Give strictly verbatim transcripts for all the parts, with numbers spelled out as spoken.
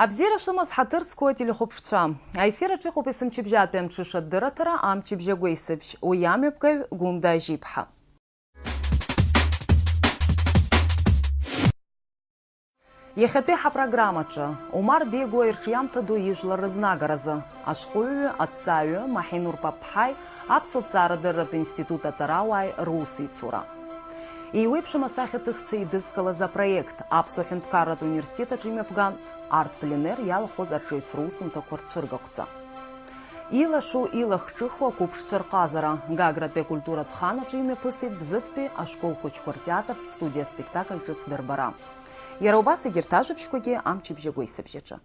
Абзиара шәымаз, ҳаҭыр зқәу ателехәаԥшцәа. Аефир аҿы иҟоуп есымчыбжьатәи амҽыша адырраҭара, амчыбжь агәеисыбжь. Уи амҩаԥгаҩ Гәында Ажьиԥҳа. Иахьатәи ҳапрограммаҿы, Омар Бегуа ирҿиамҭа ду ижәлар рызнагаразы, ашәҟәыҩҩы, аҭҵааҩы Маҳинур Паԥҳаи Аԥсуа ҭҵаарадырратә институт аҵарауааи русеицура. Еиуеиԥшым асахьаҭыхцәа еидызкылаз апроект Аԥсуа ҳәынҭқарратә университет аҿы имҩаԥган арт-пленер иалахәыз арҿиаҩцәа русумҭақәа рцәыргақәҵа. Илашо, илахҿыху ақәыԥшцәа рҟазара, Гагратәи акультуратә хан аҿы имҩаԥысит Бзыԥтәи ашкол хәыҷқәа ртеатртә студиа аспектакль ҿыц дырбара. Иара убас егьырҭ ажәабжьқәагьы амчыбжь агәеисыбжь аҿы.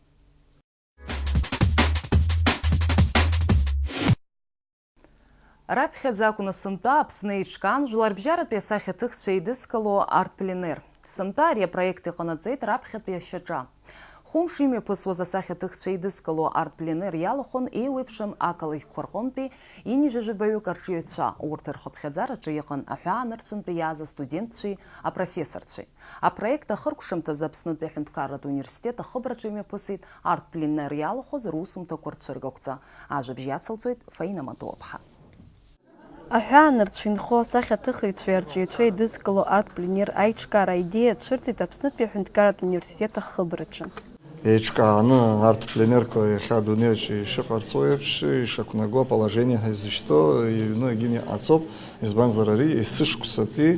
Раԥхьаӡа акәны сынтәа Аԥсны еиҿкаан жәларбжьаратәи асахьаҭыхцәа еидызкыло арт-пленер. Сынтәа ари апроект иҟанаҵеит раԥхьатәи ашьаҿа. Хәымш имҩаԥысуаз асахьаҭыхцәа еидызкыло арт-пленер иалахәын еиуеиԥшым ақалақьқәа рҟынтәи ҩажәа жәабаҩык арҿиаҩцәа, урҭ рхыԥхьаӡараҿы иҟан аҳәаанырцәынтәи иааз астудентцәеи апрофессорцәеи. Апроект ахыркәшамҭазы Аԥснытәи аҳәынҭқарратә университет ахыбраҿы имҩаԥысит арт-пленер иалахәыз русумҭақәа рцәыргақәҵа. Ажәабжь иацылҵоит Фаина Матуаԥҳа. Аҳәаанырцә инхо асахьаҭыхыҩцәеи арҿиаҩцәеи еидызкыло арт-пленер аиҿкаара аидеиа цәырҵит Аԥснытәи аҳәынҭқарратә университет ахыбраҿы. Еиҿкааны арт-пленерқәа иахьа адунеи аҿы ишыҟарҵо еиԥш, ишақәнаго аположение ҳәа изышьҭоу иҩны егьин иҟаҵоуп, избанзар ари есышықәсатәи,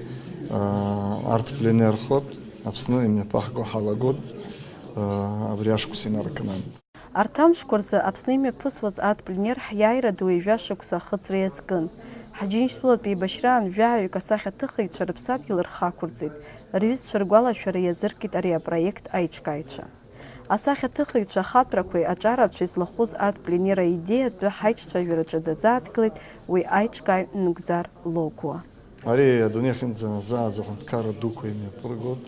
аа, арт-пленерхоит, Аԥсны имҩаԥаҳго ҳалагоит, аа, абри ашықәс инаркны. Арҭ амшқәа рзы Аԥсны имҩаԥысуаз арт-пленер ҳиааира ду ҩажәа шықәса ахыҵра иазкын. Ҳџьынџьтәылатә еибашьраан жәаҩык асахьаҭыхыҩцәа рыԥсадгьыл рхы ақәырҵеит, рҩызцәа ргәалашәара иазыркит ари апроект аиҿкааҩцәа. Асахьаҭыхыҩцәа ахатәрақәеи аҿарацәеи злахәыз арт-пленер аидеиа атәы ҳаиҿцәажәараҿы дазааҭгылеит уи аиҿкааҩ Нугзар Логуа. Ари адунеи ахьынӡанаӡааӡо аҳәынҭқарра дуқәа имҩаԥыргоит.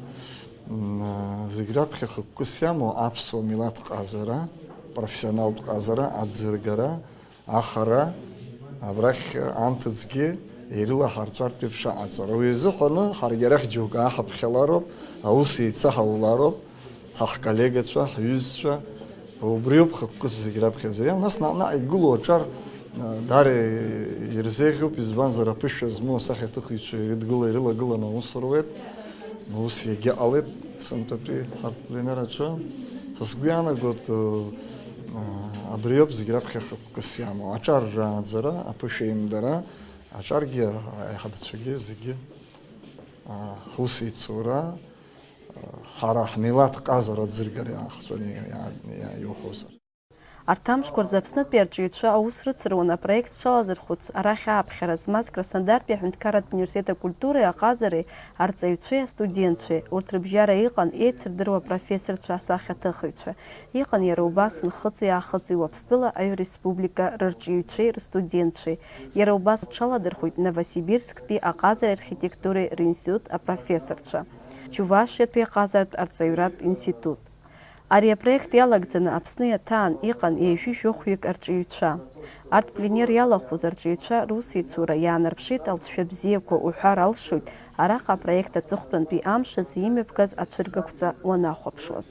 М, зегь раԥхьа хықәкыс иамоу аԥсуа милаҭ ҟазара, профессионалтә ҟазара, аӡыргара, ахара, абрахь анҭыҵгьы ирылаҳарҵәартә еиԥш аҟаҵара. Уи азыҳәаны ҳаргьы арахь џьоук ааҳаԥхьалароуп, аус еицаҳаулароуп. Ҳа ҳколлегацәа, ҳҩызцәа, убриоуп хықәкыс зегь раԥхьаӡа иамоу. Нас наҟ-наҟ игылоу аҿар, а, даара ирзеиӷьуп, избанзар, аԥышәа змоу асахьаҭыхыҩцәа ирыдгыла-, ирылагыланы аус руеит. Ус иагьыҟалеит сынтәатәи ҳарт пленер аҿы. Са сгәы иаанагоит, а, абриоуп зегь раԥхьа хықәкыс иамоу. Аҿар рааӡара, аԥышәа аимдара, аҿаргьы, аиҳабацәагьы зегьы, а, ҳусеицура, ҳара ҳмилаҭ ҟазара аӡыргара иаахҵәаны иа-, иа-, иуҳәозар. Арҭ амшқәа рзы Аԥснытәи арҿиаҩцәа аус рыцыруан апроект зҽалазырхәыц арахь ааԥхьара змаз Краснодартәи аҳәынҭқарратә университет акультуреи аҟазареи арҵаҩцәеи астудентцәеи, урҭ рыбжьара иҟан еицырдыруа апрофессорцәа, асахьаҭыхыҩцәа. Иҟан иара убас нхыҵи-аахыҵи Уаԥстәыла аҩ республика рырҿиаҩцәеи рыстудентцәеи, иара убас рҽаладырхәит Новосибирсктәи аҟазареи архитектуреи ринститут апрофессорцәа, Чувашиатәи аҟазаратә арҵаҩратә институт. Ари апроект иалагӡаны Аԥсны иаҭаан иҟан ҩажәи жәохәҩык арҿиаҩцәа. Арт пленер иалахәыз арҿиаҩцәа русеицура иаанарԥшит алҵшәа бзиақәа уҳәар алшоит араҟа апроект аҵыхәтәантәи амш азы имҩаԥгаз ацәыргақәҵа уанахәаԥшуаз.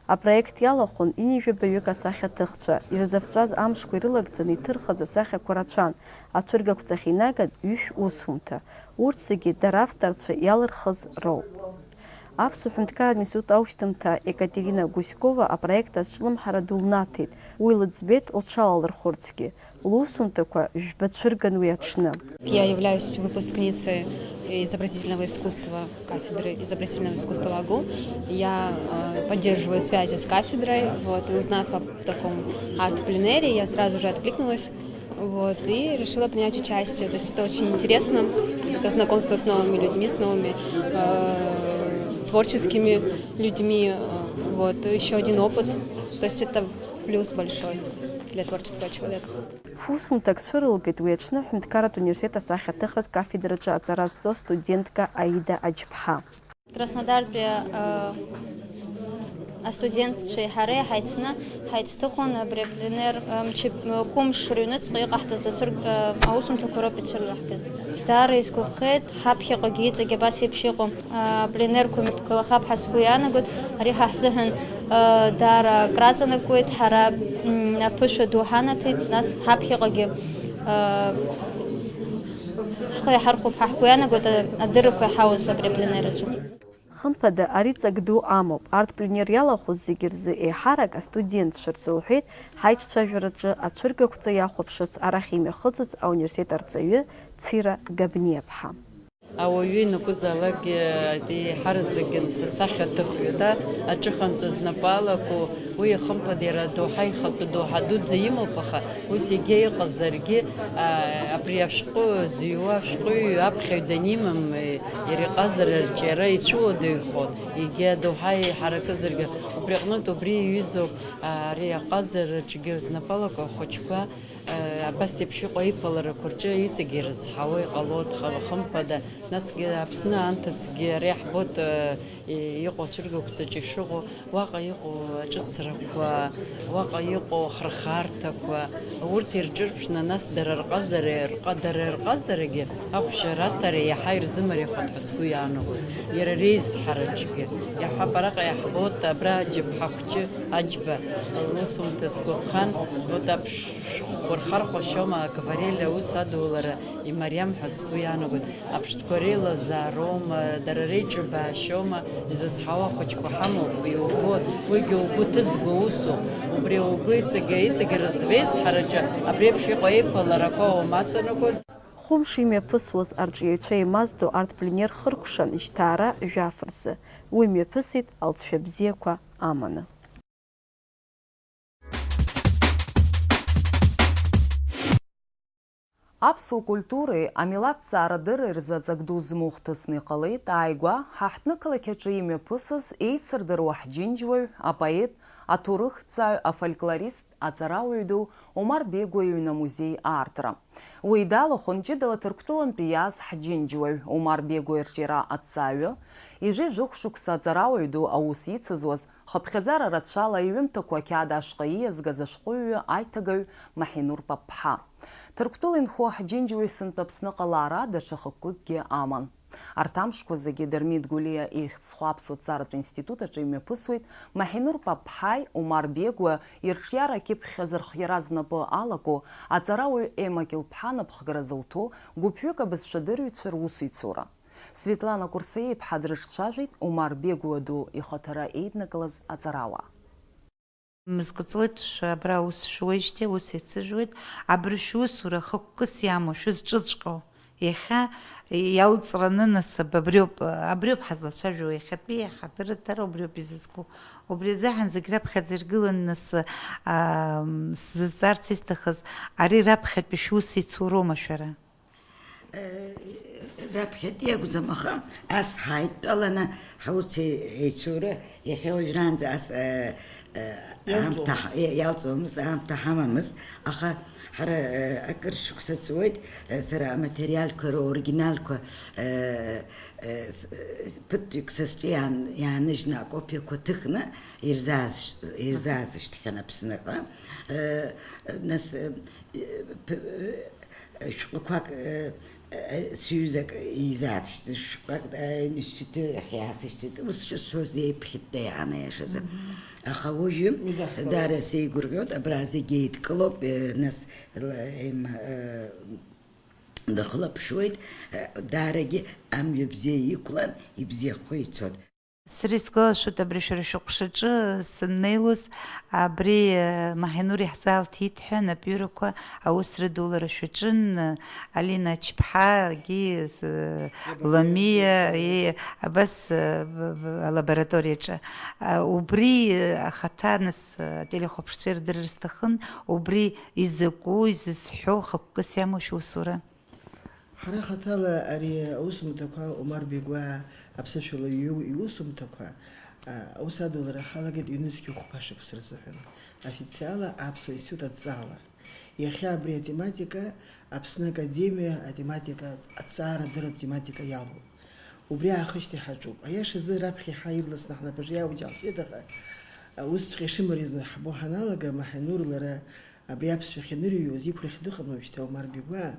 Апроект иалахәын ҩажәа баҩык асахьаҭыхцәа, ирзаԥҵәаз амшқәа ирылагӡаны иҭырхыз асахьақәа рацәан, ацәыргақәҵахь инаган ҩышә усумҭа. Урҭ зегьы дара авторцәа иалырхыз роуп. Аԥсуа ҳәынҭқарратә институт аушьҭымҭа Екатерина Гуськова апроект азҿлымҳара ду лнаҭеит, уи лыӡбеит лҽалалырхәырцгьы. Лусумҭақәа жәба цәырган уи аҽны. Я являюсь выпускницей изобразительного искусства кафедры изобразительного искусства АГУ. Я, э, поддерживаю связи с кафедрой, вот, и узнав о таком арт-пленэре, я сразу же откликнулась, вот, и решила принять участие. То есть это очень интересно, это знакомство с новыми людьми, с новыми, э, творческими людьми, э, вот, ещё один опыт. То есть это плюс большой для творческого человека. Фусумҭак цәырылгеит уи аҽны аҳәынҭқарратә университет асахьаҭыхратә кафедраҿы аҵара зҵо студентка Аида Аџьԥҳа. Краснодартәи, э, астудентцәеи ҳареи ҳаицны ҳаицҭыхон абри апленер, э, мчы-, э, хәымш рыҩныҵҟа иҟаҳҵаз ацәырг-, э, аусумҭақәа роуп ицәырнаҳгаз. Даара исгәаԥхеит, ҳаԥхьаҟагьы иҵегь абас еиԥш иҟоу, э, апленерқәа мҩаԥгалахап ҳәа сгәы иаанагоит. Ари ҳа ҳзыҳәан Даара акраҵанакуеит, ҳара, м, аԥышәа ду ҳанаҭеит, нас ҳаԥхьаҟагьы, а, ҳхы иаҳархәап ҳәа ҳгәы иаанагоит, а-, адыррақәа иҳауз абри апленер аҿы. Хымԥада, ари ҵак ду амоуп. Арҭ пленер иалахәыз зегьы рзы еиҳарак астудентцәа рзы лҳәеит ҳаиҿцәажәараҿы ацәыргақәҵа иахәаԥшырц арахь имҩахыҵыз ауниверситет арҵаҩы Цира Габниаԥҳа. Ауаҩы ианакәызаалакгьы, еиҳараӡакгьы са сахьа аҭыхҩы, да, аҿыханҵа знапы алаку, уи, хымԥада, иара адоуҳа ихатәы доуҳа дуӡӡа имоуп, аха ус егьа иҟазаргьы, а, абри ашәҟәы зыҩуа ашәҟәыҩҩы аԥхьаҩ данимам, иара иҟазара арҿиара ицәыуадаҩхон, егьа адоуҳа иҳаракызаргьы, убри аҟнытә убри иҩызоуп, а, ари аҟазараҿгьы знапы алаку ахәыҷқәа, Абас еиԥш иҟоу аиԥыларақәа рҿы иҵегь ирызҳауа иҟалоит, хымԥада, насгьы Аԥсны анҭыҵгьы ара иаҳбоит, иҟоу ацәыргақәҵаҿ ишыҟоу, уаҟа иҟоу аҿыцрақәа, уаҟа иҟоу ахырхарҭақәа, урҭ ирҿырԥшны, нас дара рҟазара, рҟа-, дара рҟазарагьы ахәшьараҭара иаҳа ирзымариахоит ҳәа сгәы иаанагоит. Иара реизҳараҿгьы, иаҳҳәап, араҟа иаҳбоит абра Аџьаԥҳа хәҷы Аџьба лусумҭа сгәаԥхан, вот аԥш-, Урхархәашьома, акварель аус адулара имариам ҳәа сгәы иаанагоит. Аԥштәқәа реилазаароума, дара реиҿыбаашьоума, изызҳауа ахәыҷқәа ҳамоуп, иубоит, уигьы угәы ҭызго усуп. Убри угәы иҵегьы, иҵегьы рызреизҳараҿы абри еиԥш иҟоу еиԥыларақәа умаҵанакуа. Хәымш имҩаԥысуаз арҿиаҩцәа еимаздо арҭ пленер хыркәшан жьҭаара жәаф рзы. Уи мҩаԥысит алҵшәа бзиақәа аманы. Аԥсуа культуреи амилаҭҵаарадырреи рзы аҵак ду змоу хҭысны иҟалеит ааигәа ҳа ҳҭнықалақь аҿы имҩаԥысыз еицырдыруа ҳџьынџьуаҩ, апоет, аҭоурыхҭҵааҩ, афольклорист, аҵарауаҩ ду Омар Бегуа иҩны амузеи аартра. Уи далахәын ҷыдала Ҭырқәтәылантәи иааз ҳџьынџьуаҩ Омар Бегуа ирҿиара аҭҵааҩы, ҩажәи жәохә шықәса аҵарауаҩ ду аус ицызуаз, хыԥхьаӡара рацәала иҩымҭақәа ақьаад ашҟа ииазгаз ашәҟәыҩҩы аиҭагаҩ Маҳинур Паԥҳа. Ҭырқәтәыла инхо ҳџьынџьуаҩ сынтәа Аԥсныҟа лаара даҽа хықәкыкгьы аман. Арҭ амшқәа зегьы Дырмит Гәлиа ихьӡ зху аԥсуа ҭҵааратә институт аҿы имҩаԥысуеит Маҳинур Паԥҳаи Омар Бегуа ирҿиара акьыԥхь азырхиара знапы алаку аҵарауаҩ Ема Кьылԥҳа напхгара зылҭо гәыԥҩык абызшәадырҩцәа русеицура. Светлана Курсаиа-иԥҳа дрыҿцәажәеит Омар Бегуа ду ихаҭара еиднакылаз аҵарауаа. Мызкы ҵуеит, шәа абра аус шәуеижьҭеи, ус еицыжәуеит, абри шәусура хықәкыс иамоу, шәызҿыҵәҟьоу, иахьа иалҵраны насыԥ, абриоуп, абриоуп ҳазлацәажәо, иахьатәи ҳаҭырҭара убриоуп изызку. Убри азыҳәан зегь раԥхьаӡа иргыланы нас, аа, сзызҵаарц исҭахыз, ари раԥхьатәи шәус ицуроума шәара? Раԥхьатәи акәӡам, аха ас ҳааидтәаланы ҳаус еицура иахьа уажәраанӡа ас, э, э, Иалҵуамызт. Аамҭа ҳа-, иалҵуамызт, аамҭа ҳамамызт, аха ҳара, э, акыр шықәса ҵуеит, э, сара аматериалқәа роригиналқәа, э, э, с-, э, ԥыҭҩык са сҿы иаан-, иааныжьны акопиақәа ҭыхны ирзааз-, ирзаазышьҭхьан Аԥсныҟа. Э, нас, э, п-, э, Шәҟәқәак, э, э, сҩызак изаасшьҭит, шәҟәқәак, э, аинститут ахь иаасышьҭит, ус шысҳәоз еиԥхьытта иаан аиашазы. Мгм. Аха уажәы Идахалоит. Даара сеигәырӷьоит, абра зегь еидкылоуп, э, нас, ла-, им-, э, дыхлаԥшуеит, э, даарагьы амҩа бзиа иқәлан, ибзиахо ицоит. Сара исгәалашәоит, абри шәара шәыҟәшаҿы сыннеилоз, абри, э, Маҳинур иаҳзаалҭит ҳәа, анапҩырақәа аус рыдулара шәаҿын, э, Алина Ачԥҳагьы, э, Ламиа, э, абас, э, б-, б-, алабораториаҿы. А, убри, э, ахаҭа, нас, э, ателехәаԥшцәа ирдырыр сҭахын, убри изакәу, изызҳәо, хықәкыс иамоу шәусура? Ҳара хаҭала ари аусумҭақәа, Омар Бегуа аԥсышәала иҩу иусумҭақәа, а, аус адулара ҳалагеит ҩнызқьи хәба шықәса рзыҳәан, официала Аԥсуа институт адҵала. Иахьа абри атематика Аԥсны Академиа атематика, аҭҵаарадырратә тематика иалоуп. Убри аахышьҭи ҳаҿуп. Аиашазы, раԥхьа иаҳа ирласны ҳнапаҿы иаауџьалшьеит, аха, а, усҵәҟьа ишымариазны ҳбо ҳаналага, Маҳинур лара Абри аԥсшәа ахьанырыҩуаз иқәрахь дыҟан уажәшьҭа Омар Бегуа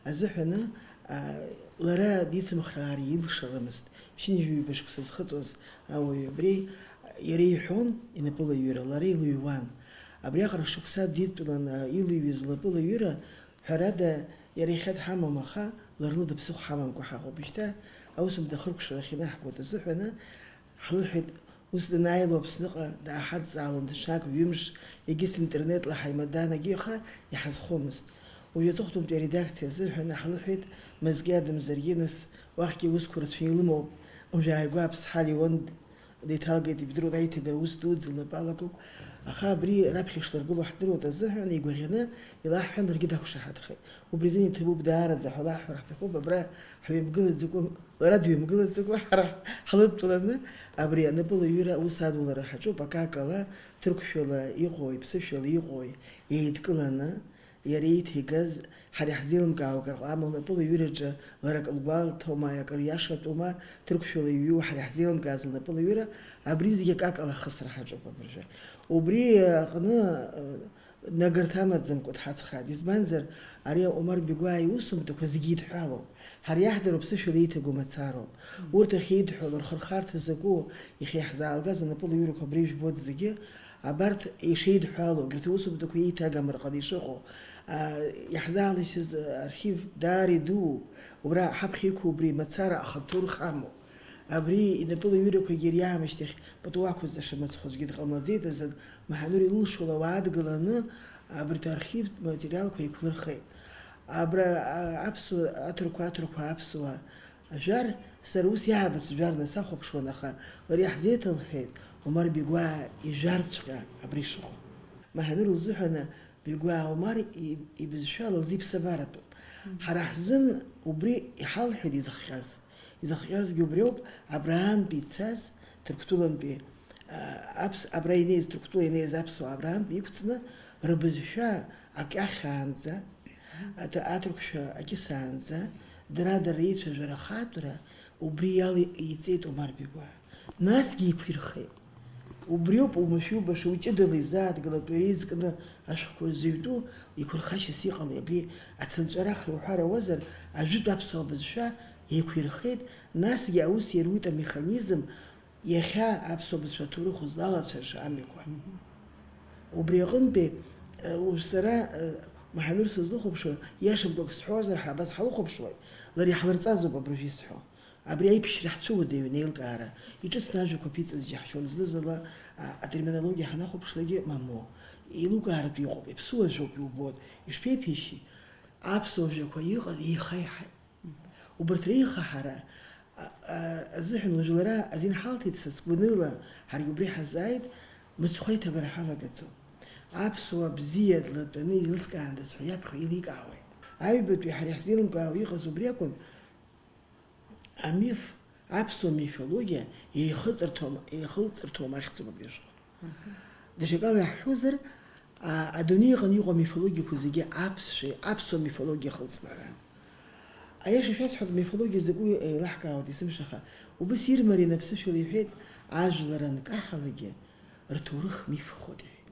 азыҳәаны, а, лара дицымхраар илшарамызт. Ԥшьынҩажәи ҩба шықәса зхыҵуаз ауаҩы абри, а, Иара иҳәон инапылаҩыра, лара илыҩуан. Абриаҟара шықәса дидтәалан илыҩуаз лнапылаҩыра, ҳәарада, иара иахьа дҳамам, аха лара лыда ԥсыхәа ҳамамкәа ҳаҟоуп. Шьҭа аусумҭа ахыркәшарахь инаҳгоит азыҳәаны, ҳлыҳәеит, ус данааило Аԥсныҟа дааҳадҵаалон даҽак, ҩымш, егьыс интернетла ҳаимаданагьы, аха иҳазхомызт. Уажә аҵыхәтәантәи аредакциа азыҳәан ҳлыҳәеит, мызкы иадамзаргьы, нас уахьгьы аусқәа рацәаны илымоуп. Уажә ааигәа Аԥсҳа Леуан деиҭалгеит, ибдыруан аиҭагара ус дуӡӡа лнапы алагоуп, аха абри раԥхьа ишларгыло ҳдыруеит азыҳәан игәаӷьны илаҳҳәан, ларгьы дақәшаҳаҭхеит. Убри азын иҭабуп даараӡа ҳәа лаҳҳәар ҳҭахуп, абра ҳҩамгылаӡакәа, лара дҩамгылаӡакәа, ҳара ҳлыдтәаланы абри анапылаҩыра аус адулара ҳаҿуп, акакала, ҭырқәшәала иҟои, ԥсышәала иҟои еидкыланы, иара ииҭеигаз ҳара иаҳзеилымкаауа акыр ҟама лнапылаҩыраҿы лара акы лгәалҭома, акыр иашатәума, ҭырқәшәала иҩу ҳара иаҳзеилымкааз лнапылаҩыра, абри зегьы акакала ахысра ҳаҿуп абыржәы. Убри аҟны, э, нагарҭа амаӡамкәа дҳацхрааит. Избанзар, ари Омар Бигәаа иусумҭақәа зегьы идҳәалоуп. Ҳара иаҳдыруа ԥсышәала ииҭагу мацароуп. Урҭ ахьеидҳәало, рхырхарҭа закәу, иахьа иаҳзаалгаз анапылаҩырақәа абри ижәбоит зегьы. Абарҭ ишеидҳәало, егьырҭ аусумҭақәа еиҭагам рҟны ишыҟоу, а, иаҳзаалышьҭыз архив даара идууп. Убра ҳаԥхьа иқәу убри мацара ахатәы рхамоуп. Абри инапылаҩырақәагьы ириаамышьҭахь пату ақәызҵаша мыцхәызгьы дҟамлаӡеит азын, Маҳанур илылшола уа адгыланы абарҭ архивтә материалқәа еиқәлырхеит. Абра, а, аԥсуа, аҭырқәа, аҭырқәа, аԥсуа, Ажәар, сара ус иаабац жәар насахәаԥшуан, аха лара иаҳзеиҭалҳәеит, Омар Бигәаа ижәарҵәҟьа абра ишыҟоу. Маҳанур лзыҳәаны Бигәаа Омар и-, ибызшәа лзы иԥсабаратәуп. Мгм. Ҳара ҳзын убри иҳалҳәеит изыхҟьаз. Изыхҟьазгьы убриоуп, абраантәи ицаз, Ҭырқәтәылантәи, а, аԥс-, абра инеиз, Ҭырқәтәыла инеиз аԥсуаа абраантәи иқәҵны, рыбызшәа акьахьаанӡа, аҭ-, аҭырқәшәа акьысаанӡа, дара-дара реицәажәара ахатәра убри иала иҵеит Омар Бигәаа. Насгьы еиқәирхеит. Убриоуп уамашәа иубаша, уҷыдала изааҭгылатәу иара изкны ашәҟәқәа рзыҩтәу еиқәырхашьас иҟалеи, абри ацынҵәарахра уҳәар ауазар, ажәытә аԥсуа бызшәа еиқәирхеит, насгьы аус ируит амеханизм, Иахьа аԥсуа бызшәа аҭоурых узлалацәажәо амҩақәа. Мгм. Убри аҟынтәи, э, уажә сара, э, Маҳанур сызлыхәаԥшуа, иашамкәак сҳәозар ҳәа абас ҳалыхәаԥшуеит, лара иаҳлырҵазоуп абыржә исҳәо. Абри аиԥшьра ҳцәыуадаҩын, еилкаара. Иҿыцны ажәақәа ԥиҵаз џьаҳшьон, зны-зынла, а, атерминологиа ҳанахәаԥшлакгьы мамоу. Еилукааратәы иҟоуп, иԥсуа жәоуп иубоит. Ишԥеиԥишьи? Аԥсуа жәақәа иҟаз еихеиҳаит. Убарҭ реихаҳара, а, а, азыҳәан уажә лара азин ҳалҭеит, са сгәаныла, ҳаргьы убри ҳазааит, мыцхәы аиҭагара ҳалагаӡом. Аԥсуа бзиа длатәаны илыскаандаз ҳәа иаԥхьо еиликаауеит. Аҩбатәи ҳара иаҳзеилымкаауа иҟаз убри акәын, амиф, аԥсуа мифологиа еихыҵырҭом, еихылҵырҭом ахьӡуп абри ашәҟәы. Даҽакала иаҳҳәозар, а, адунеи аҟны иҟоу амифологиақәа зегьы аԥсшәеи аԥсуа мифологиа хылҵмаҳәан. Аиаша шәасҳәап, амифологиа закәу еилаҳкаауеит есымша, аха убыс ирмарианы аԥсышәала иҳәеит, ажәлар анкаҳалакгьы рҭоурых мифхоит иҳәеит.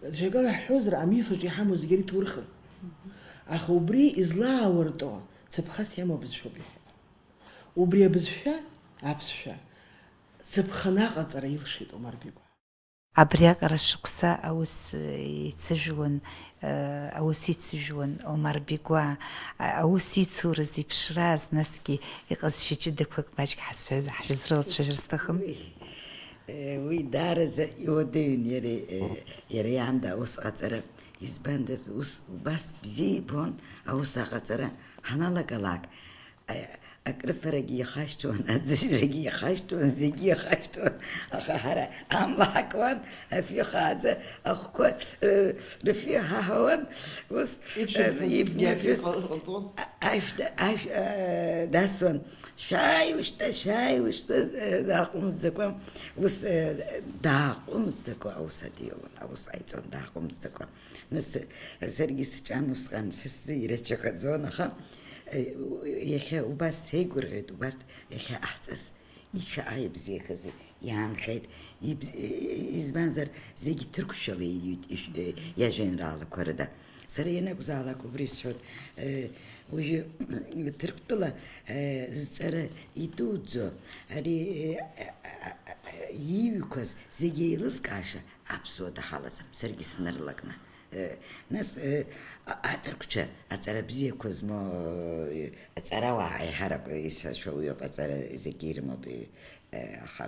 Даҽакала иаҳҳәозар, амиф аҿы иҳамоу зегьы иҭоурыхын. Аха убри излаауартәо цаԥхас иамоу абызшәоуп иҳәеит. Убри абызшәа, аԥсшәа, цаԥханы аҟаҵара илшеит Омар Бигәаа. Абриаҟара шықәса аус, э, ицәыжәлон, э, аус ицыжәлон Омар Бигәаа, а-, аус ицурыз, иԥшраз, насгьы иҟазшьа ҷыдақәак маҷк ҳазшәаз-, ҳшәызрылацәажәар сҭахын. Уи, э, уи даараӡа иуадаҩын иара, э, иара иаанда аус ҟаҵара. Избандаз, ус убас бзиа ибон аус аҟаҵара ҳаналагалак. А-, акрыфарагьы ихашҭуан, аӡыжәрагьы ихашҭуан, зегьы ихашҭуан, аха ҳара амла ҳакуан, афҩы хааӡа ахәқәа, р-, рыфҩы ҳаҳауан, ус, Иԥшәмаԥҳәыс иб-, бзгьы иб-, иҟалҵон. А-, ашә да-, ашә, а, дасуан, шәааи ушьҭа, шәааи ушьҭа, а, дааҟәымҵӡакәа, ус, а, дааҟәымҵӡакәа аус адиулон, аус ҟаиҵон дааҟәымҵӡакәа. Нас, саргьы сҿан усҟан, са сзы ирацәахаӡон, аха, э, иахьа убас сеигәырӷьеит, убарҭ иахьа аҳҵас ишаҟа ибзиахазеи, иаанхеит, ибз-, э, избанзар, зегьы ҭырқәшәала иҩит ишә-, э, иажәеинраалақәа рыда. Сара ианакәзаалак убри сҳәоит, уажәы Ҭырқәтәыла зҵара идуӡӡо, ари ииҩқәаз зегьы еилызкааша аԥсуа даҳалаӡам, саргьы снырлакны. Нас аҭырқәцәа аҵара бзиақәа змоу аҵарауаа аиҳарак исҳәашьа уиоуп, аҵара зегьы ирымоуп, аха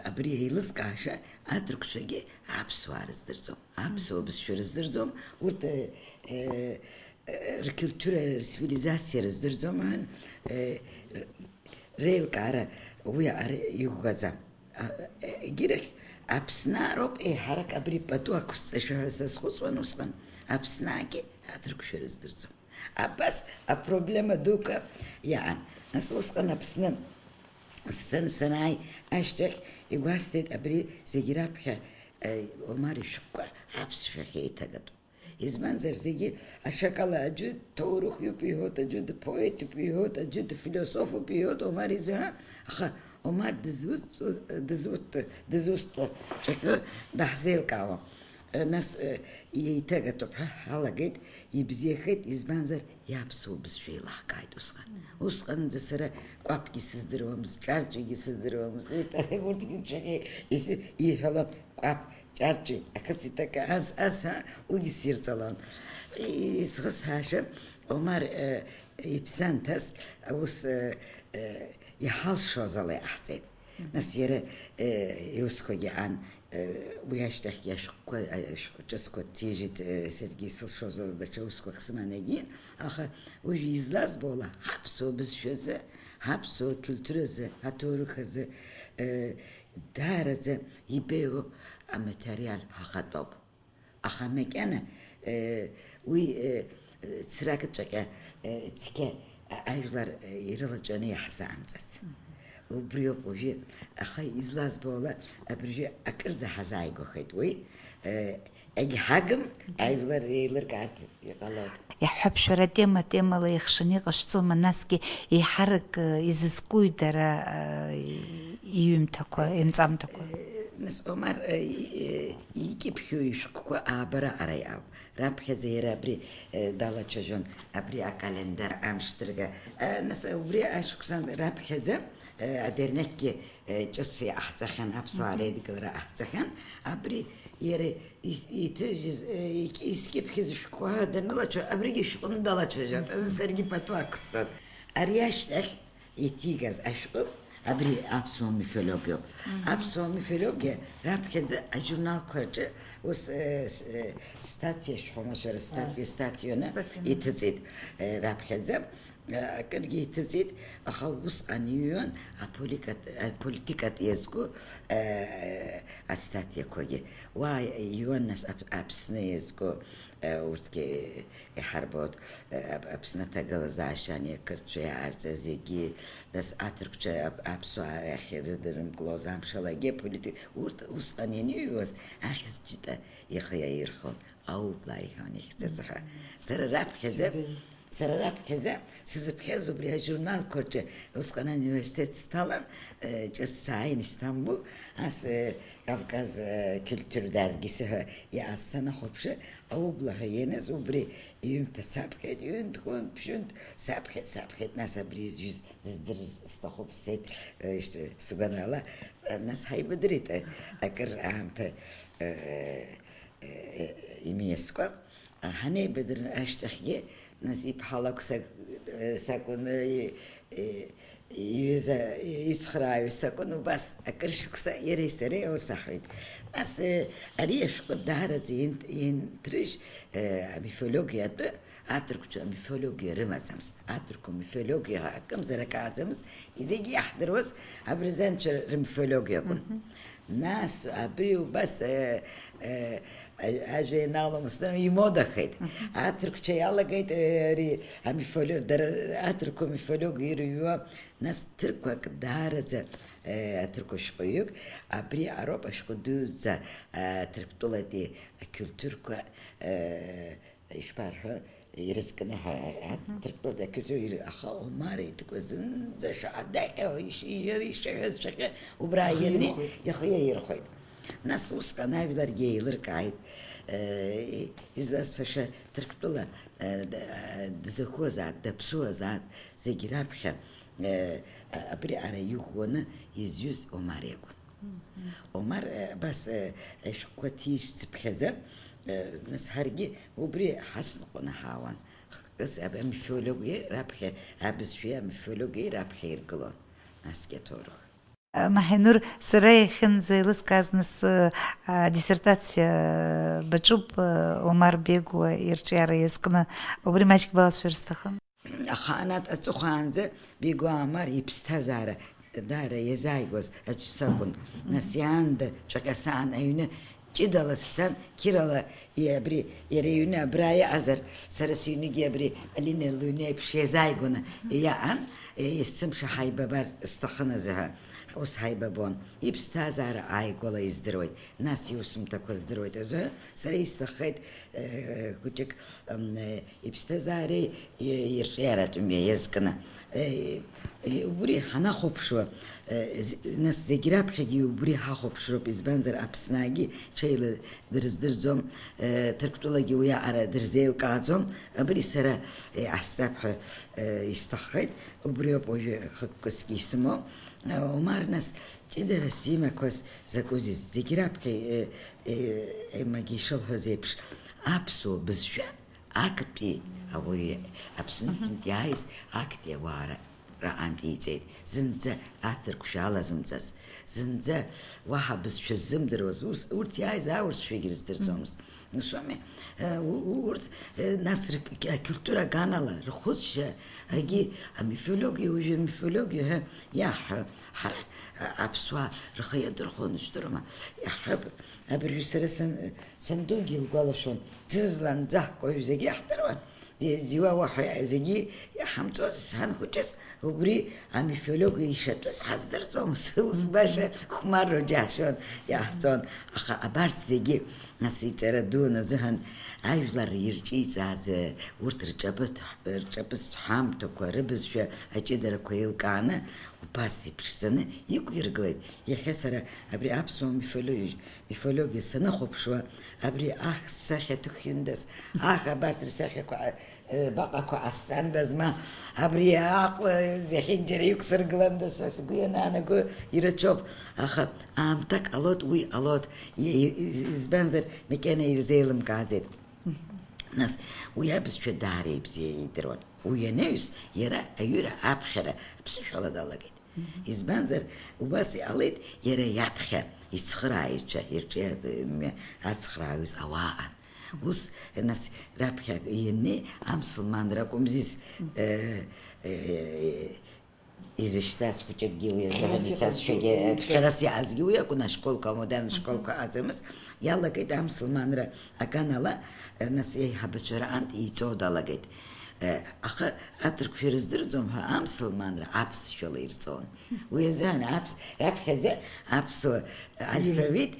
абри еилызкааша аҭырқәцәагьы аԥсуаа рыздырӡом. Аԥсуа бызшәа рыздырӡом, урҭ, э, э, ркультура, рцивилизациа рыздырӡом, ан, э, р-, реилкаара уи ар-, иӷәӷәаӡам. А, э, егьирахь, Аԥсны роуп еиҳарак абри пату ақәсҵашьа ҳәа сазхәыцуан усҟан. Аԥсны аагьы аҭырқәшәа рыздырӡом. Абас апроблема дуқәа иаан. Нас усҟан Аԥсны сцаны санааи ашьҭахь игәасҭеит, абри зегь раԥхьа, э, Омар ишәҟәқәа аԥсшәахь еиҭагатәуп. Избанзар, зегьы аҽакала аӡәы дҭоурыхҩуп иҳәоит, аӡәы дпоетуп иҳәоит, аӡәы дфилософуп иҳәоит Омар изыҳәа, аха Омар дызусҭ-, дызусҭ-, дызусҭа ҿаҳәы даҳзеилкаауам. Нас, э, еиҭагатәуп ҳәа ҳалагеит, ибзиахеит, избанзар, иаԥсуа бызшәа еилаҳкааит усҟан. Усҟанӡа сара кәаԥгьы сыздыруамызт, ҿарҵәигьы сыздыруамызт, урҭ, урҭгьы нцәахьеит, ис-, иҳәалон, кәаԥ, ҿарҵәи, ахысиҭакы, ас, ас ҳәа, уигьы сирҵалон. И-, исхысҳәаашьа, Омар, э, иԥсанҭаз аус, э, э, иҳалшоз ала иҟаҳҵеит. Нас иара, э, иусқәагьы аан, э, уи ашьҭахьгьы ашәҟәқәа, ашәҟәы ҿыцқәа ҭижьит, э, саргьы исылшоз ала даҽа усқәак сыман егьин, аха уажәы излазбо ала ҳаԥсуа бызшәазы, ҳаԥсуа культуразы, ҳаҭоурых азы, э, даараӡа ибеиоу аматериал ҳахатәоуп. Аха макьана, э, уи, э, црак ҵәаҟьа, э, цқьа а-, ажәлар, э, ирылаҵәаны иаҳзаамҵац. Убриоуп уажәы, аха излазбо ала, абыржәы акырӡа ҳазааигәахеит уи, э, егьҳагым, ажәлар реилыркаарҭа иҟалоит. Иаҳҳәап, шәара тема темала еихшаны иҟашәҵома, насгьы еиҳарак, э, изызкуи дара, э, иҩымҭақәа, инҵамҭақәа? Э, нас Омар, э, и-, э, икьыԥхьу ишәҟәқәа аабара ара иҟоуп. Раԥхьаӡа иара абри, э, далацәажәон, абри акалендар амшдырга. Э, нас убри ашықәсан раԥхьаӡа, э, адернеқьгьы, э, ҿыц иҟаҳҵахьан, аԥсуаа реидгылара ҟаҳҵахьан. Абри иара ис-, иҭыжьыз, э, ик-, искьыԥхьыз шәҟәқәа данылацәажәо, абригьы шәҟәны далацәажәон. Саргьы пату ақәсҵон. Ари ашьҭахь иҭигаз ашәҟәы, абри аԥсуа мифологиоуп. Аԥсуа мифологиа раԥхьаӡа ажурналқәа рҿы ус, э, с-, э, статиа шәҳәома, шәара статиа, статианы иҭыҵит, э, раԥхьаӡа. Акыргьы иҭыҵит, аха усҟан иҩуан аполикат-, аполитикатә иазку, э, астатиақәагьы. Уа иҩуан нас Ап-, Аԥсны иазку, э, урҭгьы иҳарбоит, э, Ап-, Аԥсны аҭагылазаашьа ани ақырҭцәа иаарҵаз зегьы, нас аҭырқәцәа Ап-, аԥсуаа иахьрыдырымклоз амшалагьы аполити-, урҭ усҟан ианыҩуаз ахьӡ ҷыда ихы иаирхәон. Аублаа иҳәон ихьӡаҵаха. Сара раԥхьаӡа, сара раԥхьаӡа сзыԥхьаз убри ажурналқәа рҿы, усҟан ауниверситет сҭалан, э, ҿыц сааин Истамбул, ас, э, Кавказ, э, культур даргьы сҳәа иаасцанахәаԥшы, аублаа ҳәа ианыз убри иҩымҭа саԥхьеит, ҩынтә-хәынтә, ԥшьынтә саԥхьеит, саԥхьеит, нас абри изҩыз здырыз сҭахуп, сҳәеит, э, ишт-, сгәанала, э, нас ҳаибадырит, э, акыр аамҭа, э, э, имиаскәа, а, ҳанеибадыр ашьҭахьгьы, нас иԥҳа лакә сак-, э, сакәын, э, э, иҩыза ицхрааҩы сакәын, убас акыр шықәса иареи сареи аус аҳәеит. Нас, э, ари ашәҟәы даараӡа ин-, инҭрыжь, э, амифологиатәы, аҭырқәцәа амифологиа рымаӡамызт. Аҭырқәа мифологиа акымзарак ааӡамызт, зегьы иаҳдыруаз абырзенцәа рмифологиа акәын. Нас абри убас, э, э, а-, ажәа ианалымсны имодахеит. Аҭырқәцәа иалагеит, э, ари амифолог-, дара аҭырқәа мифологиа ирыҩуа, нас ҭырқәак даараӡа, э, аҭырқәа шәҟәыҩҩык, абри ароуп ашәҟәы дуӡӡа, э, Ҭырқәтәылатәи ақьултурқәа, э, ишԥарҳәо, ирызкны ҳәа, а, Ҭырқәтәылатәи ақьултура иры-, аха Омар иҭыԥ зынӡа шаҟа даҟьо, иш-, иш-, ишиҳәаз шәахьа убра ианы иахы иаирхәеит. Нас усҟан ажәларгьы еилыркааит, э, изласҳәаша Ҭырқәтәыла, э, д-, э, дзыхуазаат, даԥсуазаат, зегь раԥхьа, э, а-, абри ара иӷәӷәаны изҩыз Омар иакәын. Омар, э, абас, э, ашәҟәқәа ҭижьцыԥхьаӡа, э, нас ҳаргьы убри ҳасныҟәаны ҳаауан. Хкыс аб-, амифологиа раԥхьа, абызшәеи амифологиеи раԥхьа иргылон, насгьы аҭоурых. Маҳинур, сара иахьынӡа еилыскааз нас, а, диссертациа баҿуп, а, Омар Бегуа ирҿиара иазкны, убри маҷк балацәажәар сҭахын. Ахаанат аҵыхәаанӡа Бегуа Омар иԥсҭазаара даара иазааигәаз аӡә сакәын. Нас иаанда ҿаҟьасаан аҩны ҷыдала сцан, қьырала, и-, абри, иара иҩны абра иҟазар, сара сыҩныгьы абри Алина лыҩны еиԥш иазааигәаны иаан, е, есымша ҳаибабар сҭахын азы ҳәа. Ус ҳаибабон. Иԥсҭазаара ааигәала издыруеит, нас иусумҭақәа здыруеит азы, сара исҭаххеит, э, хәыҷык, м, э, иԥсҭазаареи, и-, ирҿиаратәи мҩа иазкны. Э, э, убри ҳанахәаԥшуа, э, з-, нас зегь раԥхьагьы убри ҳахәаԥшроуп, избанзар Аԥсны ааигьы ҽеила дырздырӡом, э, Ҭырқәтәылагьы уи аҟара дырзеилкааӡом. Абри сара, э, иҟасҵап ҳәа, э, исҭаххеит, убриоуп уажәы хықәкысгьы исымоу. Э, Омар, нас, ҷыдарас имақәаз закәызиз, зегь раԥхьа, э, э, Еммагьы ишылҳәоз еиԥш, аԥсуа бызшәа актәи ауаҩы, Аԥснынтә иааиз актәи ауаа ра-, раҟынтә иҵеит, зынӡа аҭырқәшәа алазымҵаз, зынӡа уаҳа бызшәа ззымдыруаз, ус, урҭ иааиз аурысшәагьы рыздырӡомызт. Ус ауми? Э, у-, у-, урҭ, э, нас рк-, ақьультура аганала, рхәыцшьа, агьи амифологиа, уажәы амифологиа ҳәа иаҳҳәо, ҳара, а-, аԥсуаа рхы иадырхәон, ижәдыруама? Иаҳҳәап, абыржәы сара сан-, сандугьы илгәалашәон, ӡызлан, ӡаҳкәажә зегьы иаҳдыруан. Зи-, зиуа уаҳа зегьы иҳамҵоз, сан хәыҷыз убри амифологиа ишатәыз ҳаздырӡомызт, ус баша хәмарроу џьаҳшьон, иаҳҵон. Аха абарҭ зегьы, нас, иҵара дуун азыҳәан, ажәлар ирҿиҵааз, урҭ рҿабыҭ-, рҿаԥыцтә ҳамҭақәа, рыбызшәа аҷыдарақәа еилкааны, убас иԥшӡаны иқәиргылеит. Иахьа сара абри аԥсуа мифологи-, мифологиа саныхәаԥшуа, абри аҳ сахьа ҭыхҩындаз, аҳ абарҭ рсахьақәа, э, баҟақәа ҟасҵандаз, ма абри Аҟәа зехьынџьара иқәсыргыландаз ҳәа сгәы ианаанаго ирацәоуп. Аха аамҭак ҟалоит, уи ҟалоит, и-, и-, избанзар, макьана ирзеилымкааӡеит. Нас уи абызшәа даара ибзиа идыруан. Уи анаҩс, иара аҩыра аԥхьара аԥсышәала далагеит. Избанзар, убас иҟалеит, иара иаԥхьа ицхырааҩцәа, ирҿиаратәы мҩа ацхрааҩыз ауаа аҟан. Ус, нас, раԥхьа ианнеи, амсылманра акәымзи, э, э, изышьҭаз хәыҷыкгьы уи азыҳәан ицазшәагьы, ԥхьарас иаазгьы уи акәын, ашколқәа, амодерн школқәа ыҟаӡамызт, иалагеит амсылманра аганала, э, нас, еиҳабацәа раҟынтә иҵоу далагеит. Э, аха аҭырқәшәа рыздырӡом ҳәа амсылманра аԥсшәала ирҵон. Уи азыҳәан аԥс-, раԥхьаӡа аԥсуа алфавит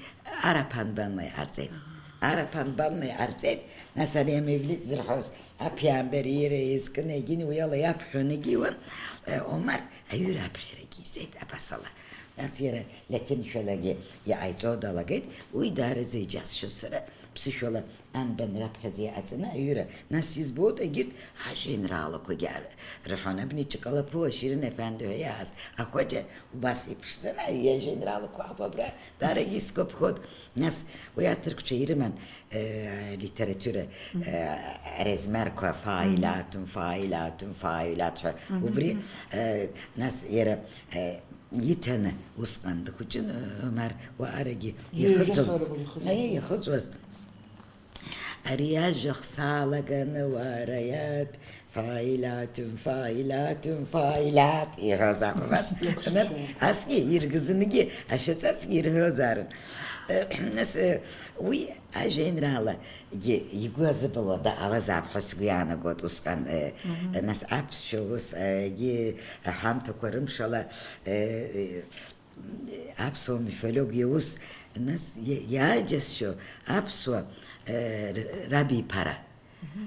араб анбанла иҟарҵеит. Араб анбанла иҟарҵеит, нас ари амевлид зырҳәоз аԥиамбар иира еизкны егьин уи ала иаԥхьон егьиуан, э, Омар аҩыра аԥхьарагьы изеит абасала. Нас иара латиншәалагьы иҟаиҵо далагеит, уи даараӡа иџьасшьоит сара, ԥсышәала анбан раԥхьаӡа иҟаҵаны аҩыра, нас избоит, егьырҭ ажәеинраалақәагьы ар-, рҳәон, абни Ҷкалаԥуа Шьрин Ефенди ҳәа иааз ахәыҷы убас иԥшӡаны ари иажәеинраалақәа ауп абра, даарагьы исгәаԥхоит. Нас уи аҭырқәцәа ирыман, э, литература, э, размерқәа, фаилатун, фаилатун, фаилат ҳәа. Убри, э, нас иара, э, иҭаны усҟан дхәыҷын, э, Омар уаарагьы ихыҵуаз. Еи, ихыҵуаз. Ари ажәа хсаалаганы уара иаат, фаилатун, фаилатун, фаилат, иҳәозаап абас. Нас асгьы иргызынгьы, ашәаҵасгьы ирҳәозаарын. Э, нас, э, уи ажәеинраалагьы игәы азыбылуа дҟалазаап ҳәа сгәы иаанагоит усҟан, э, нас аԥсшәа ус, э, гьы аҳамҭақәа рымшала, э, э, аԥсуа мифологиа ус, нас, иа-, иааџьасшьо аԥсуа, э, р-, рабиԥара.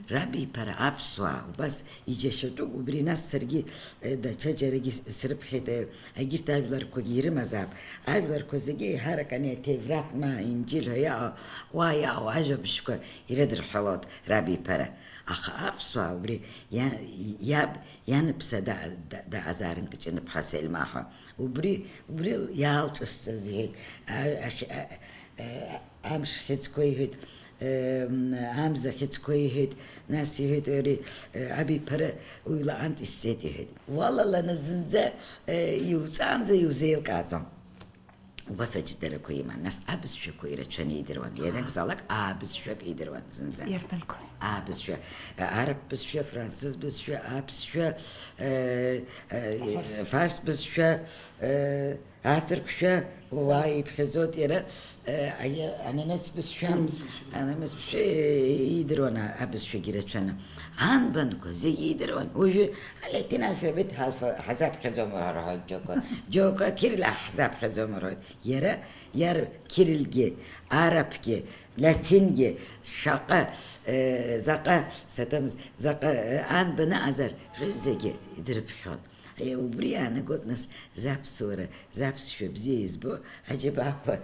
Рабиԥара аԥсуаа, убас иџьашьатәуп, убри нас саргьы, э, даҽаџьарагьы с-, срыԥхьеит, э, егьырҭ ажәларқәагьы ирымазаап. Ажәларқәа зегьы еиҳарак ани аҭевраҭ ма инџьил ҳәа иаҟа-, уа иаауа ажәабжьқәа ирыдырҳәалоит рабиԥара. Аха аԥсуаа убри иа-, иаб ианыԥса да-, да-, даҟазаарын Кыҷыныԥҳа Сельма ҳәа. Убри, убри иаалҿысҵаз иҳәеит. А-, ахь-, а-, а-, Амш хьыӡқәа иҳәеит, э, амза хьыӡқәа иҳәеит, нас иҳәеит, ари, э, абиԥара уи лаҟантә исҵеит иҳәеит. Уалаланы зынӡа, э, иуҵаанӡа иузеилкааӡом. Убас аҷыдарақәа иман, нас абызшәақәа ирацәаны идыруан, ианакәзаалак аабызшәак идыруан зынӡа. Иарбанқәа? Аабызшәа, э, араб бызшәа, францыз бызшәа, аԥсшәа, э, э, фарс бызшәа, э, Аҭырқәшәа уа иԥхьаӡоит иара, э, аиа-, анемец бызшәа, анемец бызшәа, э, идыруан а-, абызшәагьы рацәаны. Анбанқәа зегьы идыруан. Уажәы алатин алфавит ҳалфа-, ҳазаԥхьаӡом рҳәоит џьоукы. Џьоукы акирилл ҳзаԥхьаӡом рҳәоит. Иара, иара кириллгьы, арабгьы, латингьы, шаҟа, э, заҟа, саҭамыз, заҟа, э, анбан ыҟазар, рызегьы дрыԥхьон. Е, убри иаанагоит, нас, заԥсуара, заԥсшәа бзиа избо аџьабаақәа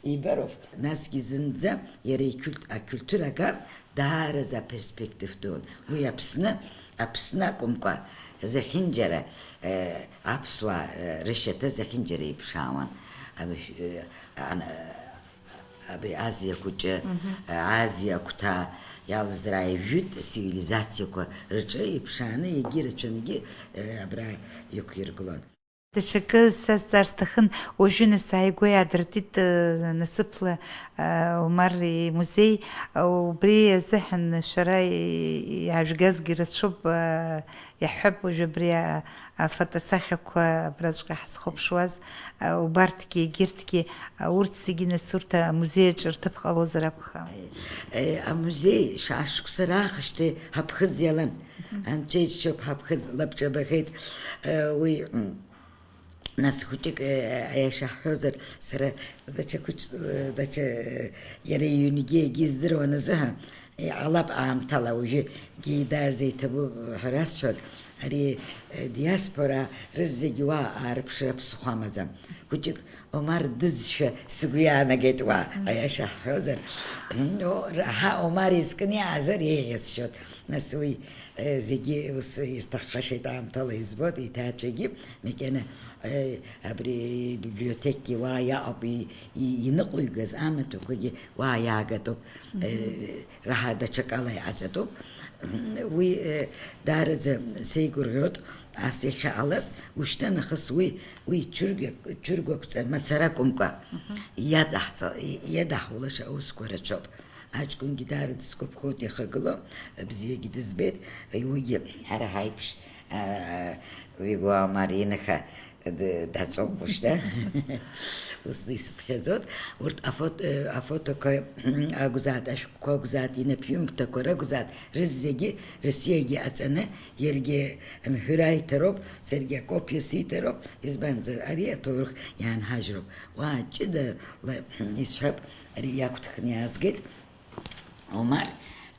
ибароуп. Насгьы зынӡа иара икульт-, акультура аган даараӡа аперспектив дуун. Уи Аԥсны, Аԥсны акәымкәа, зехьынџьара, е, аԥсуаа, е, рышьаҭа зехьынџьара иԥшаауан. Аб-, е, ан-, Абри Азиа хәыҷы, Мгм. Азиа агәҭа иалазырааи жәытә цивилизациақәа рҿы иԥшааны, егьи рацәангьы, э, абра иқәиргылон. Даҽакы сазҵаар сҭахын, уажәы нас ааигәа иаадыртит, э, насыԥла, э, Омар имузеи, э, убри азыҳәан шәара и-, иаажәгазгьы рацәоуп, э, Иаҳҳәап, уажә абри а-, афотосахьақәа абраҵәҟьа ҳазхәаԥшуаз, а, убарҭгьы, егьырҭгьы, а, урҭ зегьы нас урҭ амузеи аҿы рҭыԥ ҟалозар акәхап. Е, е, амузеи шәа-, шықәса раахышьҭи ҳаԥхыӡ иалан. Мгм. Анцәа иџьшьоуп, ҳаԥхыӡ лабҿабахеит. Е, уи, м, нас хәыҷык, е, аиаша ҳҳәозар, сара даҽа хәыҷ-, е, даҽа, е, иара иҩнгьы егьиздыруан азыҳәан, Иҟалап аамҭала, уажәы егьи даараӡа иҭабуп ҳәа расҳәоит, ари, э, диаспора рызегь уа аарыԥшра ԥсыхәа амаӡам. Хәыҷык Омар дызшәа сгәы иаанагеит уа, Мм. аиаша ҳҳәозар. Ну, ра-, ҳа Омар изкны иаазар еиӷьасшьоит. Нас уи, э, зегьы ус ирҭаххашеит аамҭала избоит, иҭаацәагьы, макьана, э, абри библиотекгьы уа иаҟоуп и-, и-, иныҟәигаз амаҭәақәагьы уа иаагатәуп. Мгм. Э, раҳа даҽакала иҟаҵатәуп. Уи, э, даараӡа сеигәырӷьоит ас иахьыҟалаз. Ушьҭа нахыс уи, уи цәыргак-, цәыргақәҵа мацара акәымкәа, Мгм. иадаҳҵа-, иадаҳулаша аусқәа рацәоуп. Аҷкәынгьы даараӡа сгәаԥхоит иахагылоу, бзиагьы дызбеит, уигьы ҳара ҳаиԥш, а, Вигуа Омар иныха д-, даҵоуп ушьҭа. Ус исыԥхьаӡоит. Урҭ афот-, э, афотоқәа акәзааит, ашәҟәқәа акәзааит, инапҩымҭақәа ракәзааит, рызегьы Россиагьы аҵаны, иаргьы амҳәыр аиҭароуп, саргьы акопиа сиҭароуп, избанзар, ари аҭоурых иаанҳажьроуп. Уа ҷыдала исҳәап, ари иагәҭыхны иаазгеит. Омар,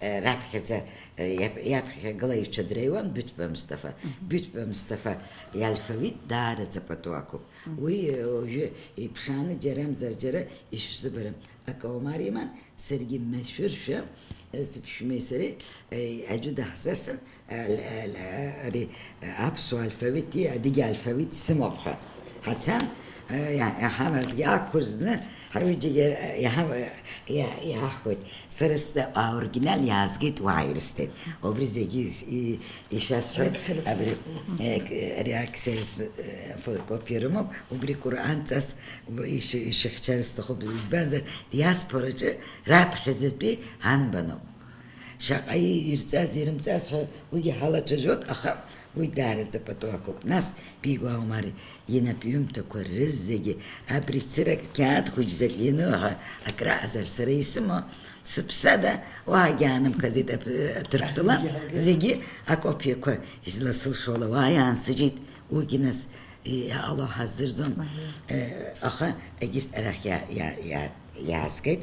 э, раԥхьаӡа, э, иап-, иаԥхьагыла иҽадреиуан Быҭәба Мусҭафа. Мгм. Быҭәба Мусҭафа иалфавит даараӡа пату ақәуп. Мгм. Уи, э, уажәы иԥшааны џьарамзар џьара ишәзыбарам. Акы Омар иман, саргьы машәыршәа, э, сыԥшәмеи сареи, э, аӡәы даҳзасын, Ал-, ал-, ари, аԥсуа алфавити адыги алфавит сымоуп ҳәа. Ҳацан, иа-, иаҳамазгьы ақәырӡны, ҳаҩыџьагьы иаҳа-, иа-, иаҳхәеит. Сара сда-, аоригинал иаазгеит, уа ирысҭеит. Убри зегьы ис-, и-, ишәасҳәоит, Аксерокс. Абри, э, к-, ари аксерокс, э, фотокопиа рымоуп, убри Қәырҟан ҵас ишь-, ишьыхьчар сҭахуп, избанзар, диаспораҿы раԥхьаӡатәи анбаноуп. Шаҟа ирҵаз, ирымҵаз ҳәа уигьы ҳалацәажәоит, аха уи даараӡа пату ақәуп. Нас Бигәа Омар инапҩымҭақәа рызегьы абри цырак қьаад хәыҷӡак ианыҳәа акрааҵар сара исымоу, сыԥсада, уаагьы аанымхаӡеит, ап-, Ҭырқәтәыла зегьы акопиақәа изласылшола уа иаансыжьит, уигьы нас иҟало ҳаздырӡом. Э, аха егьырҭ арахь иа-, иа-, иа-, Иаазгеит,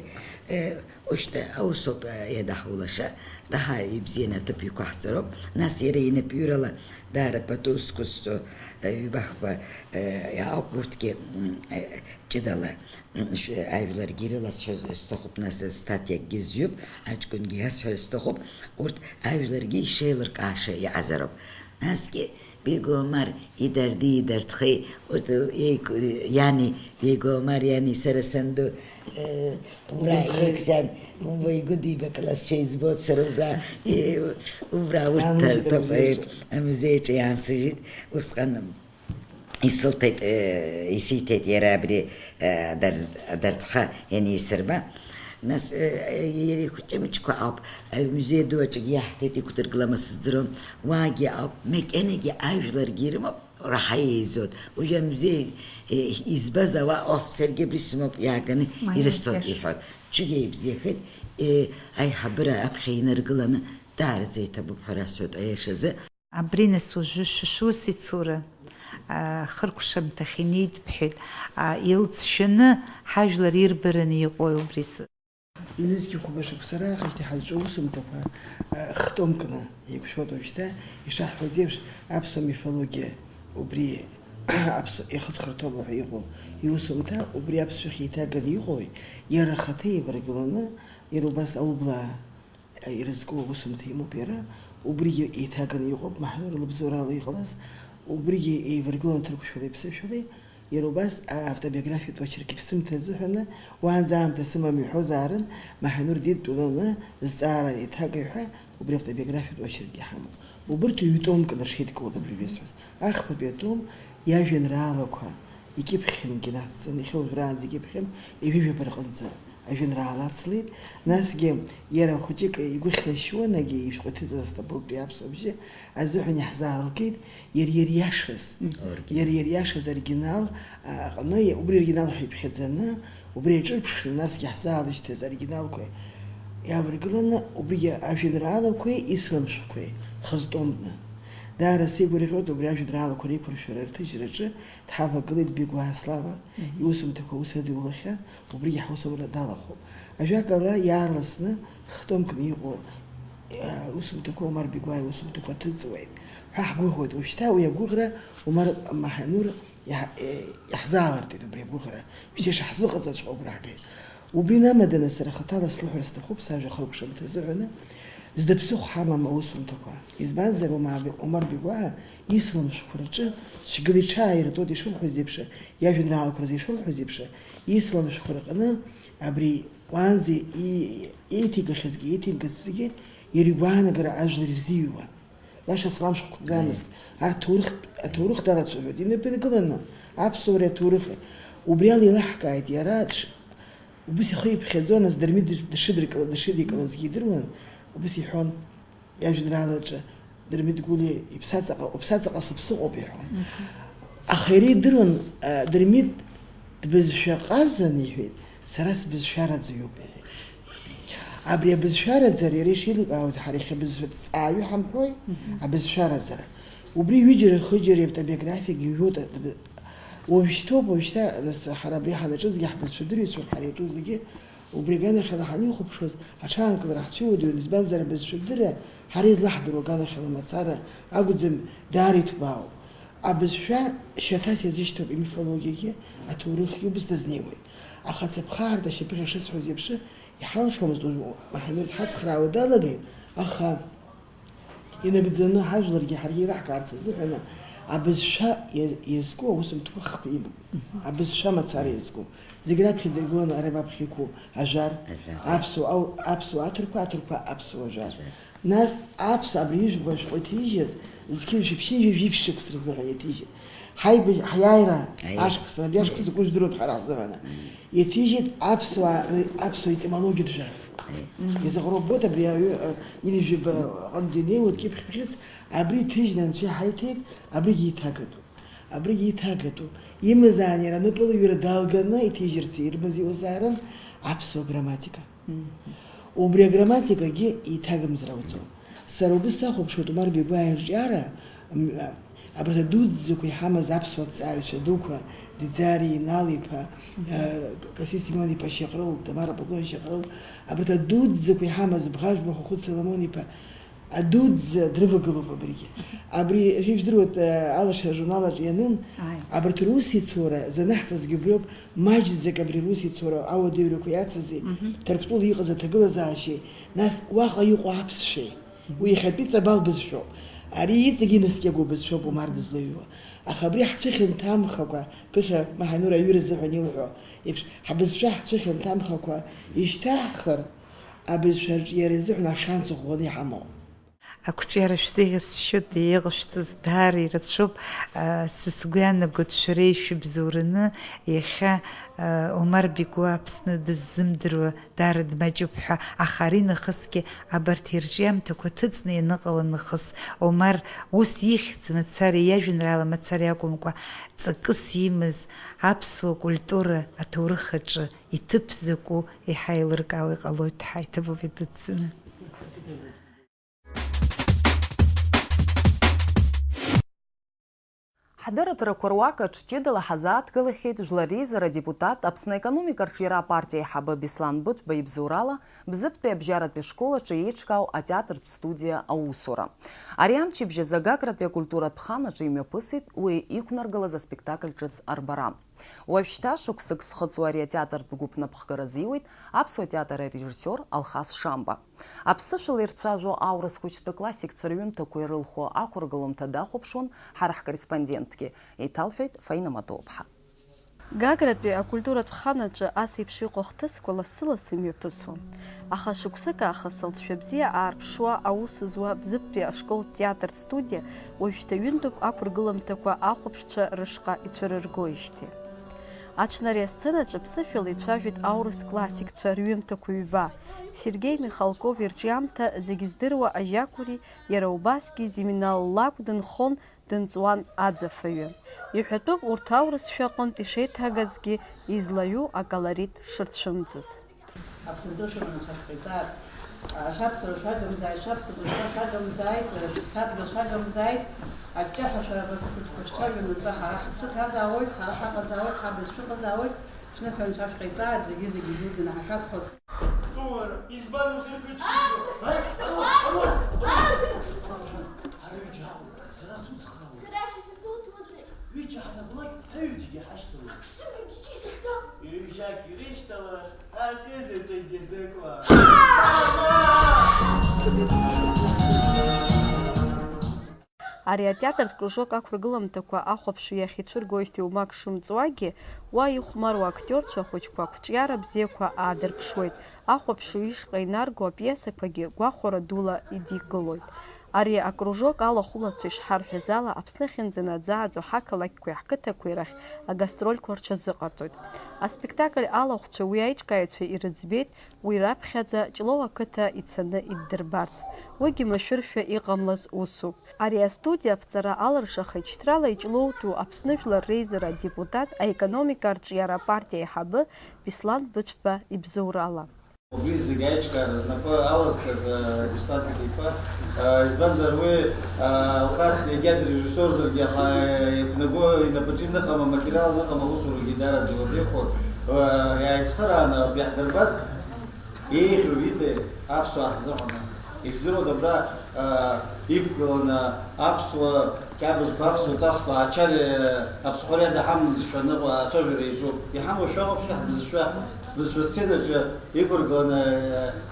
э, ушьҭа аусоуп, э, иадаҳулаша, даҳа ибзианы аҭыԥ иқәаҳҵароуп, нас иара инапҩырала даара пату зқәызҵо, э, ҩбахԥа, э, ауп урҭгьы, м, э, ҷыдала, м, шә-, ажәларгьы ирыласҳәо сҭахуп, нас статиакгьы зҩып, аҷкәынгьы иасҳәар сҭахуп, урҭ ажәларгьы ишеилыркааша иҟазароуп. Насгьы Бегу Омар, идарди, идартхеи, урҭ еик-, иани, Бегу Омар иани, сара санду, э, убра еиқәҵан, умбо игәыдибакылазшәа избоит, сара убра, э, убра урҭ Амузеиаҿ, ҭоуп, э, амузеиаҿ. Амузеиаҿы иаансыжьит, усҟан исылҭеит, э, исиҭеит иара абри, э, адар-, адартха ианисырба. Нас, э, иара ихәыҷы-мыҷқәа ауп, амузеи ду аҿгьы иаҳҭеит, иқәдыргылама сыздыруам, уаагьы ауп, макьанагьы ажәларгьы ирымоуп, раҳа еизоит. Уи амузеи, э, избаз ауаа, оҳ, саргьы абри сымоуп, иааганы Маиа ирысҭоит, иахь. Иҳәоит. Ҽыгьа ибзиахеит, э, аиҳабыра аԥхьа инаргыланы даараӡа иҭабуп ҳәа расҳәоит, аиашазы. Абри нас уажәы шәышәус ицура, а, хыркәшамҭахь инеит бҳәеит, а, илҵшәаны ҳажәлар ирбараны иҟои убри зы? Ҩнызқьи хәба шықәса раахижьҭеи ҳазҿу аусумҭақәа, а, хтомкны еиқәшәоит уажәшьҭа, ишаҳҳәоз еиԥш, аԥсуа мифологиа убри аԥс-, ихыҵхырҭоуп ҳәа иҟоу иусумҭа, убри аԥсшәахь еиҭаганы иҟоуи, иара ахаҭа еиваргыланы, иара убас аублаа ирызку аусумҭа имоуп иара, убригьы еиҭаганы иҟоуп, Маҳнур лыбзоурала иҟалаз, убригьы еиваргыланы ҭырқәшәалеи ԥсышәалеи, иара убас автобиографиатә очерк иԥсымҭа азыҳәаны, уаанӡа аамҭа сымам иҳәозаарын, Маҳнур дидтәаланы зҵаара еиҭагеи ҳәа, убри автобиографиатә очеркгьы ҳамоуп. Убырҭ ҩ-томкны ршеидкылоит абри бысҳәаз. Ахԥатәи атом иажәеинраалақәа икьыԥхьынгьы нацҵаны, иахьа уажәраанӡа икьыԥхьын, ҩажәа рҟынӡа ажәеинраала ацлеит. Насгьы иара хәыҷык игәы хьнашьуанагьы ишәҟәы иҭыҵыз астабылтәи аԥсуа бжьы азыҳәан иаҳзаалгеит, иара ириашаз, Мгм. Оригинал. Иара ириашаз оригинал, а, аҟны, убри оригинал ҳәа иԥхьаӡаны, убри аҿырԥшны, насгьы иаҳзаалышьҭыз оригиналқәа иаваргыланы, убригьы ажәеинраалақәеи исламшәқәеи хызтомны. Даара сеигәырӷьоит убри ажәеинраалақәа реиқәыршәара рҭыжьраҿы дҳавагылеит Бигәаа Слава, Мгм. Иусумҭақәа ус адиулахьан, убригьы ҳусура далахәуп. Ажәакала, иаарласны хтомкны иҟоу, э, усумҭақәа Омар Бигәаа иусумҭақәа ҭыҵуеит ҳәа ҳгәыӷуеит. Уажәшьҭа уи агәыӷра Омар Маҳанур иаҳ-, э, иаҳзаалыртит убри агәыӷра. Уажәшьҭа ишаҳзыҟаҵаҵәҟьо агәра ҳгеит. Убри намаданы сара хаҭала слыҳәар сҭахуп сажәа хыркәшамҭа азыҳәаны, зда ԥсыхәа ҳамам аусумҭақәа. Избанзар, Омар, Омар Бигәаа исламшәқәа рҿы цәгьала иҽааиртуеит ишылҳәаз еиԥш, иажәеинраалақәа рзы ишылҳәаз еиԥш, исламшәқәа рҟны абри уаанӡа и-, еиҭигахьазгьы, еиҭимгацызгьы иара игәаанагара ажәлар ирзиҩуан. Баша сламшәҟәқәамызт. Аиеи. Арҭ ҭоурых, аҭоурых далацәажәоит, инапы инкыланы, аԥсуареи аҭоурыхи. Убри ала еилаҳкааит иара, дш-, убыс ихы иԥхьаӡон, нас Дырмит дыш-, дышидыркыла-, дышидикылазгьы идыруан, убыс иҳәон, иажәеинраалаҿы Дырмит Гәлиа иԥсаҵаҟа, уԥсаҵаҟа сыԥсыҟоуп иҳәон. Мгм. Аха иара идыруан, а, Дырмит дбызшәаҟазан, иҳәеит, сара сбызшәараӡаҩуп, иҳәеит. Абри абызшәараӡара иара ишеиликаауаз, ҳара иахьа абызшәа ҭҵааҩы ҳамҳәои, Мгм. Абызшәараӡара. Убри ҩыџьара-хыџьара иавтобиографиагьы иҩуеит, адб-, уажәшьҭоуп, уажәшьҭа, нас, ҳара абри ҳанаҿызгьы ҳбызшәадырҩцәоуп, ҳара иаҿызгьы. Убри аганахьала ҳанихәаԥшуаз, аҽаанкылара ҳцәыуадаҩын, избанзар, абызшәадырра ҳара излаҳдыруа аганахьала мацара акәӡам, даара иҭбаауп. Абызшәа шьаҭас иазышьҭоуп имифологиагьы, аҭоурыхгьы убыс дазнеиуеит. Аха ацаԥхаартә ашьапыхьа шысҳәоз еиԥш, иҳалшомызт уажә Маҳанур дҳацхраауа далагеит, аха инагӡаны ҳажәларгьы ҳаргьы еилаҳкаарц азыҳәаны абызшәа иаз-, иазку аусумҭақәа хԥа имоуп. Мгм. Абызшәа мацара иазку. Зегь раԥхьаӡа иргыланы ара баԥхьа иқәу ажәар, Ажәар. Аԥсуа, ау-, аԥсуа аҭырқәа, аҭырқәа аԥсуа ажәар. Ажәар. Нас аԥсуа абри ижәбо ашәҟәы иҭижьыз, зқьи жәшәи ԥшьынҩажәи жәиԥшь шықәса рзыҳәан иҭижьит. Ҳаибажь-, ҳиааира Аиеи. Ашықәсан, абри ашықәсан закәу жәдыруеит ҳара ҳзыҳәаны. Мм. Иҭижьит аԥсуаа ры-, аԥсуа етимологиатә жәар. Аиеи. Мм. Изаҟароу ббоит абри аҩы, э, ҩынҩажәаба аҟынӡа инеиуеит, кьыԥхь бӷьыц, абри иҭыжьны анцәа иҳаиҭеит, абригьы еиҭагатәуп. Абригьы еиҭагатәуп. Имазаан иара анапылаҩра далганы иҭижьырц ирмаз иуазаарын аԥсуа грамматика. Мгм. Убри аграмматикагьы еиҭагамзар ауӡом. Сара убыс сахәаԥшуеит Омар Бигәаа ирҿиара, м, а, Абарҭ адуӡӡақәа иҳамаз аԥсуа ҭҵааҩцәа дуқәа, Диӡари Инал-иԥа, э, Касист Семион-иԥа Шьаҟрыл, Тамара Платон Шьаҟрыл, абарҭ адуӡӡақәа иҳамаз Бӷажәба Хәыхәыт Соломон-иԥа, адуӡӡа дрывагылоуп абригьы. Абри, шәа ижәдыруеит, э, Алашара ажурнал аҿы ианын, Ааи. Абарҭ русеицура занаҳҵазгьы убриоуп, маҷӡак абри русеицура ауадаҩрақәа иацызи, Мгм. Ҭырқәтәыла иҟаз аҭагылазаашьеи, нас уаҟа иҟоу аԥсшәеи. Уи иахьатәи ҵабал бызшәоуп. Ари иҵегьы инаскьагоу бызшәоуп Омар дызлаҩуа. Аха абри ҳцәыхьанҭамхакәа, ԥыхьа Маҳанур аҩы рзыҳәан илҳәо еиԥш, ҳбызшәа ҳцәыхьанҭамхакәа ишьҭаҳхыр, абызшәа арҿиара изыҳәан ашанс ӷәӷәаны иҳамоуп. Ақәҿиара шәзеиӷьасшьоит, еиӷьышәҵаз даара ирацәоуп. Са сгәы иаанагоит, шәара ишәыбзоураны иахьа Омар Бигәа Аԥсны дыззымдыруа даара дмаҷуп ҳәа, аха ари нахысгьы абарҭ ирҿиамҭақәа ҭыҵны ианыҟала нахыс, Омар ус ихьӡ мацара, иажәеинраала мацара иакәымкәа, ҵакыс имаз аԥсуа культура аҭоурых аҿы иҭыԥ закәу еиҳа еилыркаауа иҟалоит ҳәа иҭабуп идыццаны. Ҳдырраҭарақәа руак аҿы ҷыдала ҳазааҭгылахьеит Жәлар реизара адепутат, Аԥсны аекономика арҿиара апартиа аиҳабы Беслан Быҭәба ибзоурала Бзыԥтәи абжьаратәи ашкол аҿы еиҿкаау атеатртә студиа аусура. Ари амчыбжь азы Гагратәи акультуратә хан аҿы имҩаԥысит уи иқәнаргылаз аспектакль ҿыц арбара. Уажәшьҭа шықәсык зхыҵуа ари атеатртә гәыԥ напхгара азиуеит аԥсуа театр арежиссиор Алхас Шамба. Аԥсышәала ирцәажәо аурыс хәыҷтәы классикцәа рҩымҭақәа ирылху ақәыргыламҭа дахәаԥшуан ҳара ҳкорреспондентгьы, еиҭалҳәеит Фаина Матоуԥҳа. Гагратәи акультуратә хан аҿы ас еиԥш иҟоу ахҭысқәа лассы-лассы имҩаԥысуан. Аха шықәсык аахыс алҵшәа бзиа аарԥшуа аус зуа Бзыԥтәи ашкол театр студиа уажәшьҭа ҩынтәуп ақәыргыламҭақәа ахәаԥшцәа рышҟа ицәырыргоижьҭеи. Аҽны ари асценаҿы ԥсышәала ицәажәеит аурыс классикцәа рҩымҭақәа ҩба, Сергеи Михалков ирҿиамҭа зегь здыруа Ажьакәри, иара убасгьы Зиминал лакә дынхон, дынҵуан аӡафаҩы. Иҳәатәуп урҭ аурысшәа аҟынтә ишеиҭагазгьы излаҩу аколорит шырцәымӡыз. Аԥсынҵры шәыманы шәахьҟаиҵааит. Шәаԥсуара шәагымзааит, шәаԥсуа бызшәа шәагымзааит, шәыԥсадгьыл шәагымзааит. Аҷҷаҳәа шәара абас ахәыҷқәа шәцәажәо анынҵәа ҳара ҳаԥсы ҭазаауеит, ҳара ҳаҟазаауеит, ҳабызшәа ыҟазаауеит, шәныҳәа анцәа шәҟаиҵааит, зегьы-зегьы идуӡӡаны ҳахьасҳәоит. Уара, избан узырқәыџьқәыџьуа? Ҳара ҩыџьа ҳауп, сара суцхраауеит. Сара шәа сызуҭозеи? Ҩыџьа ҳнаблак, ҳаҩыџьагьы ҳашьҭалоит. Ак сымагьы кьысыхьӡа. Ҩыжьак ирышьҭала, акы заҵәыкгьы зыкәа. Ари атеатртә кружок ақәыргыламҭақәа ахәаԥшҩы иахьицәыргоижьҭеи умак шымҵуагьы, уа ихәмаруа актиорцәа ахәыҷқәа ақәҿиара бзиақәа аадырԥшуеит, ахәаԥшҩы ишҟа инарго апиесақәагьы гәахәара дула идикылоит. Ари акружок алахәылацәа ишҳарҳәаз ала, Аԥсны ахьынӡанаӡааӡо ҳақалақьқәеи ҳқыҭақәеи рахь агастрольқәа рҽазыҟарҵоит. Аспектакль алахәцәа уи аиҿкааҩцәа ирыӡбеит, уи раԥхьаӡа Ҷлоу ақыҭа ицаны иддырбарц. Уигьы машәыршәа иҟамлаз усуп. Ари астудиа аԥҵара алыршахеит шьҭрала иҷлоутәу Аԥсны Жәлар реизара адепутат, аекономика арҿиара апартиа аиҳабы Беслан Быҭәба ибзоурала. Убри зегь аиҿкаара знапы алазкыз, э, Беслан Ҭакеиԥа, э, избанзар уи, э, Алхас егьа дырежиссиорзаргьы, аха, э, иқәнаго инапаҿы иныҟам, аматериал аныҟам, аусурагьы даараӡа иуадаҩхоит. Э, иааицхырааны абри ҳдырбаз еиӷьу ида аԥсуаа ҳзыҳәан. Ижәдыруада абра, э, иқәгыланы аԥсуа Кьабзқәа, аԥсуа ҵасқәа, ачари аԥсхәари ада ҳамамзшәа аныҟоу ацәажәара иаҿуп. Иҳамоу шәахәаԥшны ҳбызшәа, ҳбызшәа асценаҿы иқәыргыланы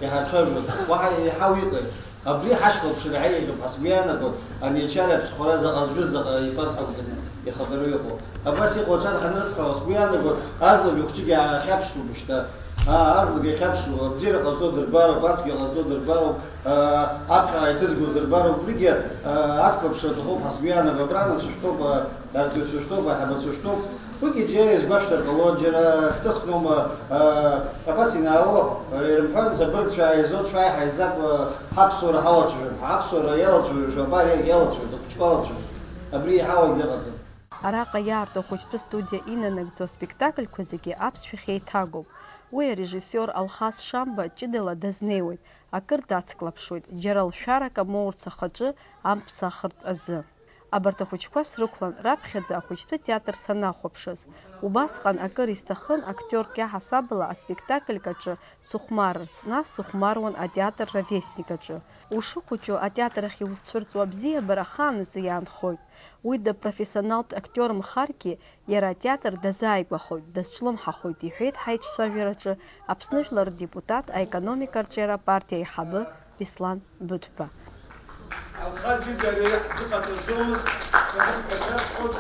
иҳарцәажәоит. Уаҳа еиҳау иҟеи? Абри ҳашьклаԥшра иаҳа еиӷьуп ҳәа сгәы иаанагоит, ани ачари аԥсхәара заҟа зжәыз, заҟа ифаз акәӡам, ихадароу иҟоу. Абас иҟоу ачара ҳанрыцхраауа сгәы иаанагоит, ажәларгьы хәыҷык иаахьаԥшуп шьҭа. Аа, ажәларгьы иахьаԥшуа, абзиара ҟазҵо дырбароуп, ацәгьа ҟазҵо дырбароуп, аа, аԥхьаҟа иҭызго дырбароуп, уигьы, аа, ацклаԥшра аҭахуп ҳәа сгәы иаанагоит, абра анацәа шәтәоуп, аа, арҵаҩцәа шәтәоуп, аиҳабацәа шәтәоуп, уигьы џьара иазгәашәҭар ҟалоит, џьара шәҭыхноума, аа, абас инаало, аа, ирымҳәои, абыргцәа, аизоуцәа, аиҳа изакәу ҳаԥсуара ҳалацәажәап ҳәа, аԥсуара иалацәажәашәа, абар иалацәажәоит, ахәыҷқәа алацәажәоит, абри иҳауагь ыҟаӡам. Араҟа иаарту ахәыҷтәы студиа инанагӡо аспектакльқәа зегьы аԥсшәахь еиҭагоуп. Уи арежиссиор Алхас Шамба ҷыдала дазнеиуеит, акыр дацклаԥшуеит, џьара лшәарак амоурц ахаҿы амԥса ахыртә азы. Абарҭ ахәыҷқәа срықәлан, раԥхьаӡа ахәыҷтәы театр санахәаԥшыз. Убасҟан акыр исҭахын актиорк иаҳасабала аспектакльк аҿы сыхәмарырц, нас сыхәмаруан атеатр Ровесник аҿы. Ушыхәыҷу атеатр ахь иузцәырҵуа абзиабара ахааназы иаанхоит. Уи дыпрофессионалтә актиормхаргьы, иара атеатр дазааигәахоит, дазҿлымҳахоит, иҳәеит ҳаиҿцәажәараҿы Аԥсны Жәлар рдепутат, аекономика арҿиара апартиа аиҳабы Беслан Быҭәба. Алхас ида ари ҳзыҟаҵаӡомызт, ҳәа шәасҳәоит,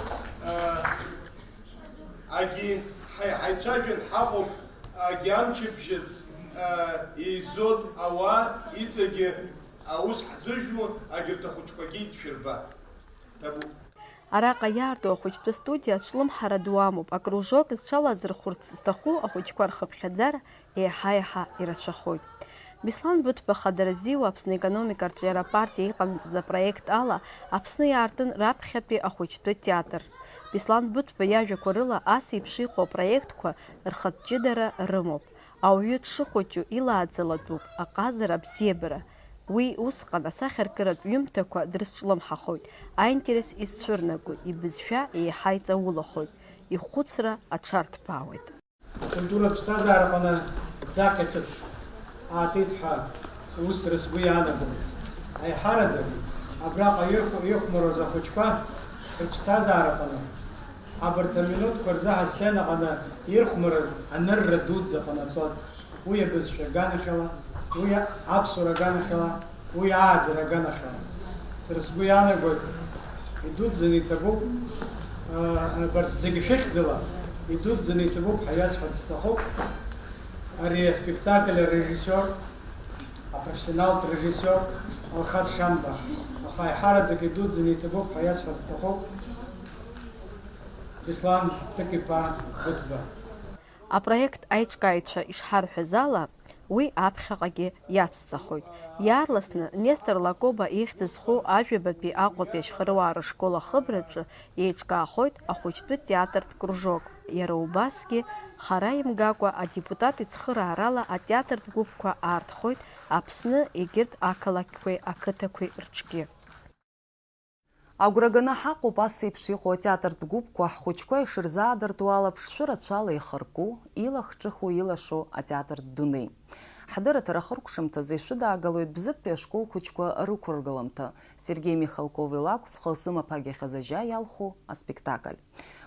агьи ҳаи-, ҳаицәажәан ҳаҟоуп, агьи амчыбжьаз, еизон ауаа, иҵегьы аус ҳзыжәу, агьырҭ ахәыҷқәагьы идшәырба. Ҭабуп. Араҟа иаарту ахәыҷтәы студиа азҿлымҳара ду амоуп, акружок зҽалазырхәырц зҭаху ахәыҷқәа рхыԥхьаӡара еиҳа-еиҳа ирацәахоит. Беслан Быҭәба хадара зиуа Аԥсны аекономика арҿиара апартиа иҟанаҵаз апроект ала Аԥсны иаартын раԥхьатәи ахәыҷтәы театр. Беслан Быҭәба иажәақәа рыла ас еиԥш иҟоу апроектқәа рхатә ҷыдара рымоуп. Ауаҩы дшыхәыҷу илааӡалатәуп аҟазара абзиабара. Уи усҟан асахьаркыратә ҩымҭақәа дрызҿлымҳахоит, аинтерес изцәырнаго, ибызшәа еиҳа иҵаулахоит, ихәыцра аҽарҭбаауеит. Акультуратә ԥсҭазаараҟны даҟьа ҿыц аатит ҳәа усура сгәы иаанагом. Аиҳараӡак абраҟа ирху-, ирхәмаруаз ахәыҷқәа рыԥсҭазаараҟны абарҭ аминуҭқәа рзы ҳасценаҟны ирхәмарыз анырра дуӡӡа ҟанаҵон. Уи абызшәа аганахьала, уи аԥсуара аганахьала, уи ааӡара аганахьала. Сара сгәы иаанагоит, идуӡӡаны иҭабуп, аа, абарҭ зегьы шәыхьӡала, идуӡӡаны иҭабуп ҳәа иасҳәарц сҭахуп. Ари аспектакль арежиссиор, апрофессионалтә режиссиор Алхас Шамба, аха аиҳараӡак идуӡӡаны иҭабуп ҳәа иасҳәарц сҭахуп. Беслан Тык-иԥа Гәыҭба. Апроект аиҿкааҩцәа ишҳарҳәаз ала, уи аԥхьаҟагьы иацҵахоит. Иаарласны Нестор Лакоба ихьӡ зху Ажәабатәи Аҟәатәи ашьхаруаа рышкол ахыбраҿы еиҿкаахоит ахәыҷтәы театртә кружок. Иара убасгьы, хара имгакәа, адепутат ицхыраарала атеатртә гәыԥқәа аартхоит Аԥсны егьырҭ ақалақьқәеи ақыҭақәеи рҿгьы. Агәра ганы ҳаҟоуп ас еиԥш иҟоу атеатртә гәыԥқәа ҳхәыҷқәа ишырзаадыртуа ала ԥшшәы рацәала ихырку, илахҿыху, илашо атеатртә дунеи. Ҳдырраҭара ахыркәшамҭазы ишәыдаагалоит Бзыԥтәи ашкол хәыҷқәа рықәыргыламҭа, Сергеи Михалков илакә Зхы лсымаԥагьахьаз ажьа иалху аспектакль.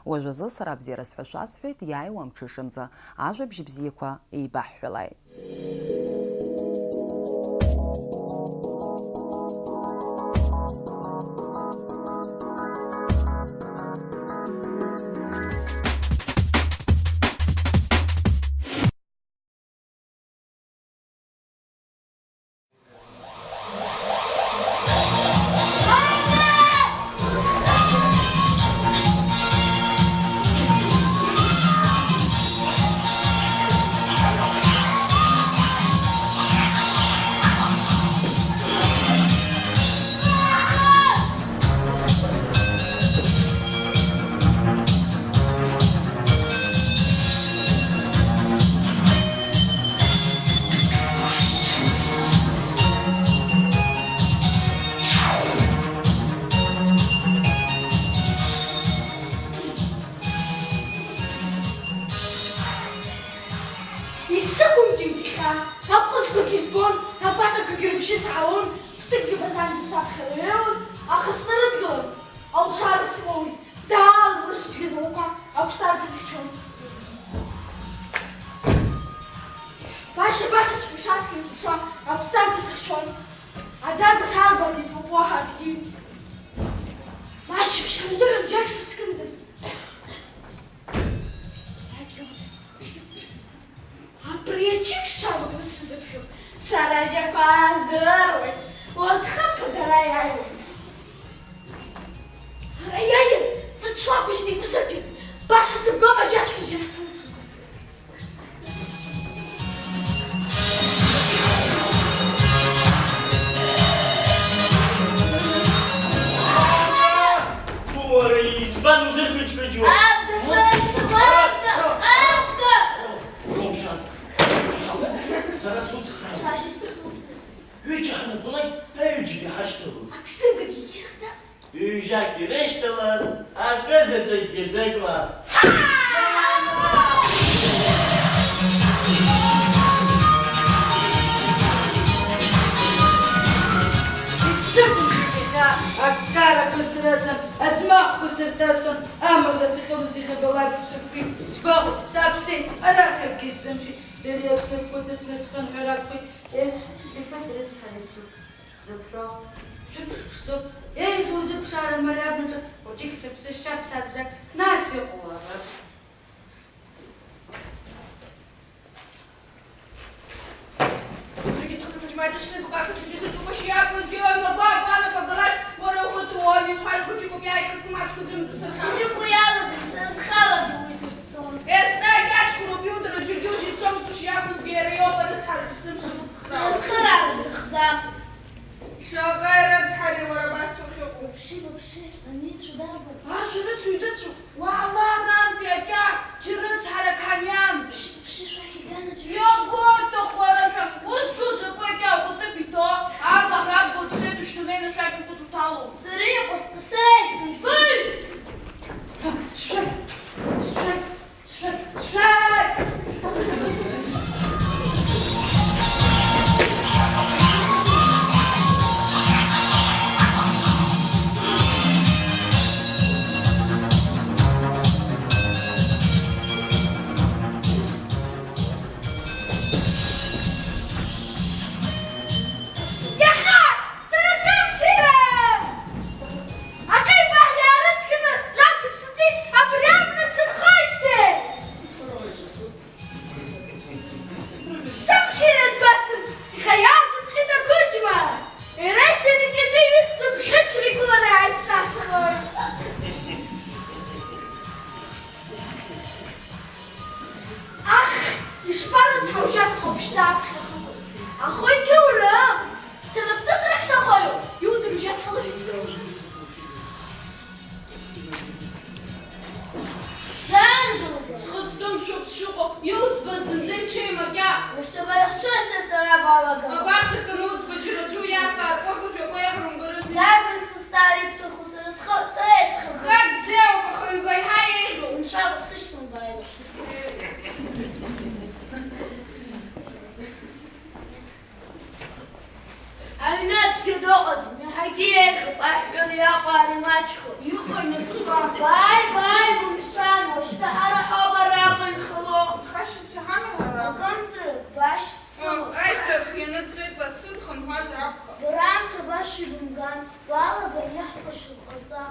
Уажәазы сара абзиараз ҳәа шәасҳәеит, иааиуа амҽышанӡа ажәабжь бзиақәа еибаҳҳәалааит. Исықәымҵәеит иахьа, аҟызқәагьы збон, апатақәагьы рыбжьы саҳауан, ԥҭыкгьы базанӡа саԥхьа леиуан, аха снарыдгылан, алшара смоуит, даара злашьцәгьаз луқәа агәҭа дырхьчон. Баша-баша ҽԥшаҵәҟьа изыԥшуа агәҭа дысхьчон, аӡаӡа сарбаӡит уаҳа акгьы. Ашьыбжь ҳамзоуи абжьак сыскындаз. Абри ачык сшалгоз сзыԥшуп. Сара ажьақәа здыруеит. Урҭ хымԥадара иааиуеит. Ара иааин, сыҽлақәыжьны ибзыԥеит. Баша сыбгом, ажьаҵәҟьа џьара сымԥхьаӡоит. Уара избан узырқыџьқыџьуа? Абга сышьҭоуп, абга, абга! Уоуп, сан. Сара суцхраа. Баша сысуҭоит. Ҩыџьа ҳнапылеит, аҩыџьагьы ҳашьҭалоит. Ак сымгагьы исыхьӡап. Ҩажәак ирышьҭалан, акы заҵәыкгьы зыгла. Исшықәымшәеит иахьа, аккарақәа срыцын, аӡмахқәа сырҭасон, амаӷра сахьылоу зегьы абалак сшәыркит, сгәаҟит, сааԥсеит, арахь акгьы сзымшәеит, иара иаԥсырхәы дыцны схынҳәыр акәхеит, еҳ, ишәыҳәа дрыцҳаит сыгәра. Зықәшәо, ҳәыԥш ԥшӡоуп, еиӷьу зыԥшаара мариабнаҿы, хәыҷык сыԥсы шьаԥсатәзар, нас иҟоу ара. Убригьы схаҭа Фатима дышнеибакәа ақыҭаҿы исыцәоуп, ашьа иақәызгьы, уаҩ млакәа агәанапа галашь, уара ухатәы уоми, исҳәаз хәыҷык ауп иааиҭарсым, аҷкәын дрымҵасырхап. Хәыҷык уи иалаӡам, сара схалагьы уи сызцом. Еснагь аҷкәын ауп иудыруа, џьаргьы удирцомызт, ашьа иақәызгьы иара иоуп арыцҳараҿы сымш илыҵхзаауа. Сызхаара сҭахӡам. Шаҟа ирыцҳари уара абас уахьыҟоу? Уԥши, уԥши, ани ицәа дарбан? Ашәарыцаҩ дыцәоуп. Уаала арантәи акьаҿ, џьара рыцҳарак ҳаниаанӡа. Уԥши, уԥши, шәақь иганаҿ. Иабоуҭаху ара шәа? Ус ҿу закәи акьа ухатәы биҭо? Абла ҳрабгәа дцеит, ушьҭанеины шәақь ухәыҷ уҭалом. Сара иҟасҵа, сара ишәымбои? Шәақь, шәақь. Иаха! Сара сымшира! Акеиқәа иаарыцқьаны, насыԥ сыцит, абри абна дсынхоижьҭеи! Сымшира сгәасҭарц, иаха иаасыԥхьеит ақәыџьма! Иара исыдикьатәи ҩызцәа ԥхьыӡ ргылара иааицнарсахоит. Ах, ишԥарыцҳау, шәақь хәаԥшьҭа аԥхьа хықәыз. Ахәы егьаурым. Сара бтыҵрахь сахоиу, иудыруа жьа схылаҩ сгылоуп. Зынӡа! Схы сҭымшәоуп сшыҟоу, иуӡбаз зынӡа иҽеим акьа. Ушьҭа бара хҽыла сырҵара балаган. Абас акы нуӡбо џьара аӡәы уиасаар, уахь ужәаго иаҳәара умбарызи? Дарбан сызҵаара ибҭаху, сара схы, сара исхагом. Хак бзиоуп, аха ҩба еиҳа еиӷьуп. Умшәакәа, бсышьҭымбааит. Аҩны аӡәгьы дыҟаӡам, иаҳагьы еиӷьуп, аҳәҳәыра иаҟәаар имаҷхоит. Иҟои нас уа? Бааи, бааи, бымшәан, уашьҭа ҳара ҳауп араҟа инхало. Нхашьас иҳамоу ҳара? Акымзарак, башьцылоуп. Аиҭархианы дцеит, лассы дхынҳәуазар акәхап. Бара амҭа баша ибымган, уалаган иаҳфаша ҟаҵа.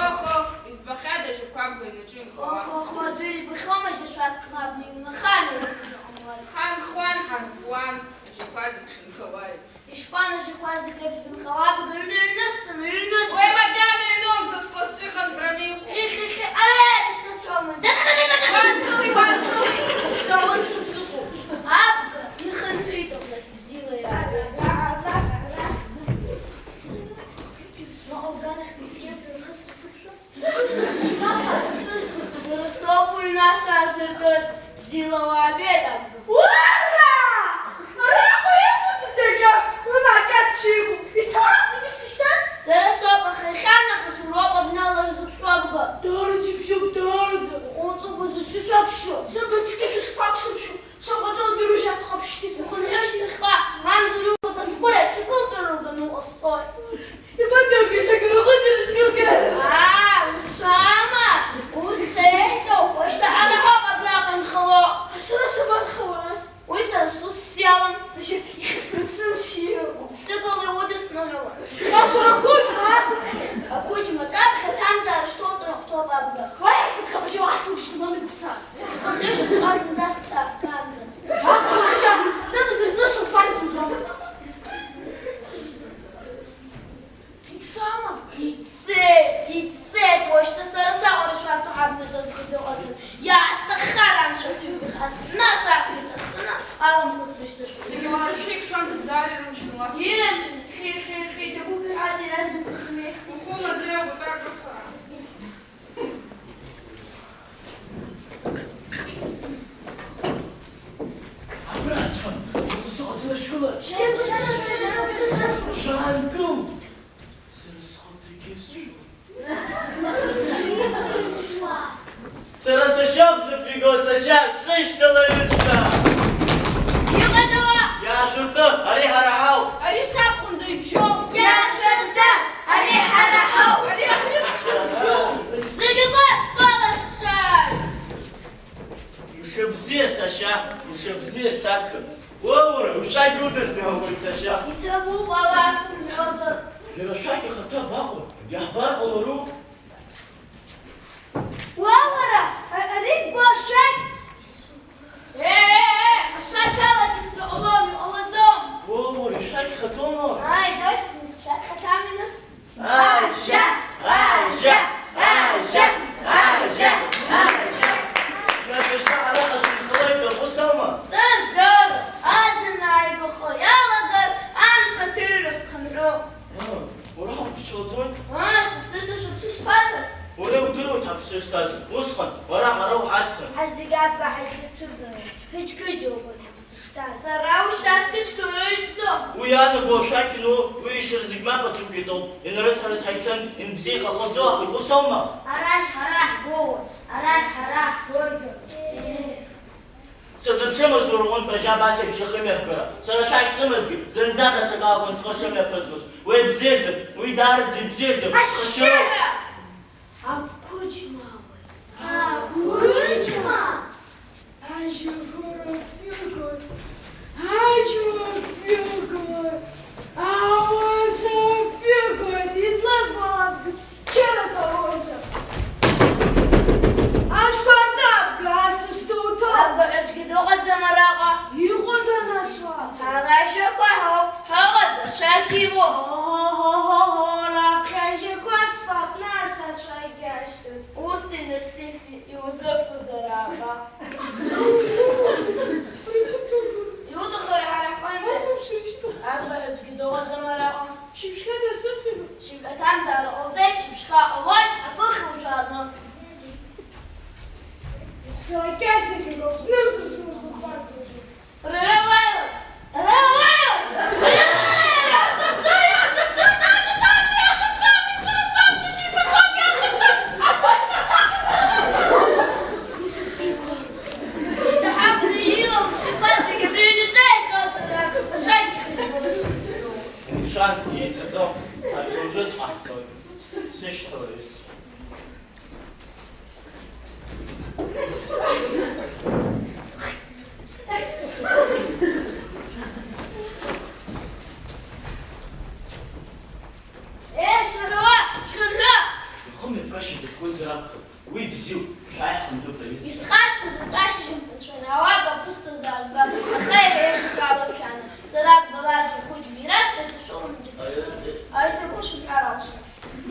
Ох, ох, избахьада ажьақәа абга аҩнаҿы инхауа? Ох, ох, уаҵәы ирбахьоума жьашәак кны абна иҩнахааны иҟоу зыҟамлаз? Ҳанхуан, ҳанхуан, ажьақәа зегь шынхауа еиԥш. Ишԥан ажьақәа зегь реиԥш зынхауа абга аҩны иҩнысҵаны, иҩнысҵаны? Уи макьана иҩнумҵыцт, лассы ихынҳәраны иҟоу. Хи, хи, хи, ара иаадысрацәоума? Уанкыли, уанкыли, уанкыли, сыҟоуп. Абга ихынҳәит, нас бзиала иаабеит. Наҟ ауганахьтә исгеит, дырхысыр сықәшәар? Сара соуп уҩнашәа аазыртыз, бзиала уаабеит, абга. Уара! Араҟа иҟоуҵозеи, агьа, лымаакьаҿ шәеиқәуп, ицо акәӡами сышьҭаз? Сара соуп, аха иахьанахыс уроуп абна лара зықәшәо, абга. Даараӡа ибзиоуп, даараӡа! Уҟоуҵоуп, уазыцәшәо шәакәшо. Сыбацкьышәа шԥакәсыршәо, саҟаҵоу удыруашәа, дҟаԥшьгьы сыхнашьҭ. Ухынҳәышьҭ, ихҟа, мамзар угәы ацгәыра ԥшьакылҵәара уганы уҟасҵоит. Ибадоугеит, аграхәыцра згылгара. Аа, ус шәама? Ус шәеиҭоуп, уашьҭа ҳара ҳауп абраҟа инхало. Сара сабанхауа, нас? Уи сара сусс иалам. Иахьа сара сымшира. Гәыԥсыкала иудысныҳәалан. Нас уара ақәыџьма асыԥхьа. Ақәыџьма аҿаԥхьа аҭамзаара шҭоуҵар ахәҭоуп, абга. Уаҳа сыԥхьа башьа уасугьы шьҭамамит бса. Хынҳәышьҭ ҟазан даск саахганӡа. Ахәлаша, зны бзырҵышо фарс уӡом. Ицама? Ицеит, ицеит, уашьҭа сара саҟара шәарҭоу ҳабнаҿ аӡәгьы дыҟаӡам. Иаасҭаххар амшә аҭыҩ ихасҵоит, нас ахәда иҭасҵаны аламҭа срышьҭышәҭ. Зегьы уара шәеиқәшәандаз, даара ирымчны уа. Ирымчны, хи, хи, хи, џьабуп иҳәан, иразбан сыхмеихсит. Ухәы маӡа иагәатәа акрыфара. Абраҵәҟьа, сыҟаҵаны шәгылан. Шәаангыл! Сара схы Сара сашьа бзыԥ иго, сашьа, шәсышьҭала, ҩызцәа! Иҟадала! Иаашәырты, ари ҳара ҳауп! Ари сакәхында ибжьоу! Иаашәырты, ари ҳара ҳауп! Ари аҳәыс шыбжьоу! Зегьы гәаҵәҟьала шәшааи! Мшыбзиа, сашьа, мшыбзиа, сҭаца! Уа, уара, ушәақь удысныҳәалоит, сашьа! Иҭабуп, ала сымҳәозар! Иара ашәақь ихаҭа абаҟоу? Иаҳбар ҟалару? Уа, уара, а-, ари башәақь! Е, е, е, ашәақь аладысра ҟалом, иҟалаӡом! Уа, уара, ишәақь хаҭоума? Ааи, џьоушьҭ, нас шәақь хаҭами, нас? Ажьа, ажьа, ажьа, ажьа, ажьа! Иашьа, араҟа шәынхалоит, ус аума? Сыздыр, аӡын ааигәахо иалагар, амш аҭыҩра схынҳәы. Уара уԥҽуаӡои? Аа, сасык, шәыԥсы шԥаҭаз? Уара иудыруеит ҳаԥсы шҭаз, усҟан уара ҳара уҳацын. Ҳазегь абга ҳаицырцәырганы, ҳқыџьқыџьуа убоит ҳаԥсы шҭаз. Сара ушьҭа сқыџьқыџьуа ҩыџьӡом. Уи иаанаго ашәақь иану, уи ишьра зегь мап ацәукит ауп. Инарыцҳарас ҳаицын, инбзиахахозу аха, ус аума? Арахь ҳара ҳгәоур, арахь ҳара ҳгәырӷьо. Сазыԥшымызт уара уҟынтә ажьа абас еиԥш ихымҩаԥгара. Сара шәақь сымазҭгьы, зынӡа даҽакы акәын схы шымҩаԥызгоз. Уи ибзиаӡам, уи даараӡа ибзиаӡам. Ашьшьыҳәа! Ақәыџьмауеит. Ақәыџьма! Ажьа хырфҩыгоит, аџьма фҩыгоит, ауаса фҩыгоит, излазбо алакәгьы. Џьарак ауазар. Ашәарҭа абга асас дуҭо. Абга ҳәа аӡәгьы дыҟаӡам араҟа. Иҟоу данасуа. Ҳара ажьақәа ҳауп, ҳауаӡа шәақь имоу. Ҳо-ҳо-ҳо-ҳо, раԥхьа ажьақәа сфап, нас ашәақь ашьҭаз. Усҭи насыԥи иузыфозар аба. Иуҭаху ҳара ҳҟынтәи. Абга ҳәа аӡәгьы дыҟаӡам араҟа. Шьыбжьхьа дасыԥхьаӡоит. Шьыбжьаҭамзаара ҟалҵеит, шьыбжьхьа ҟалоит, аԥыхьа ужәааны. Сара кьасахьоуп, зны-зынла сыхәарцуеит. Рауаҩ! Рауаҩ! Рауаҩ! Иаасырту, иаасырту, дадуҵами, иаасыртуами, сара саб дышибацәоуп, иаасырту! Ақәыџьма саб! Ус иҟоу. Ушьҭа ҳабла ииуа, ушьапқәа зегьы абри аҩнаҿы еиқәаҵәара, ашәақь ихнагылашт. Мшәан, еицаӡом, абри уажәыҵәҟьа ҳцоит. Сышьҭалаҩыс. Е, шәара, шәхынҳәы! Ихымҩаԥгашьа дыхьуазар акәхап. Уи бзиоуп, шәааи ҳандәықәла, ҩызцәа. Исхашҭыз аҵәа шьыжьымҭацәгьан, ауаа капуста заарга, аха иара еиӷьу салаԥхьаны, сара Абдуллаџьа Қәыџьма ирасҳәеит, ишәыламгьы сасыԥ, аиҭагәышә умҳәар алшоит.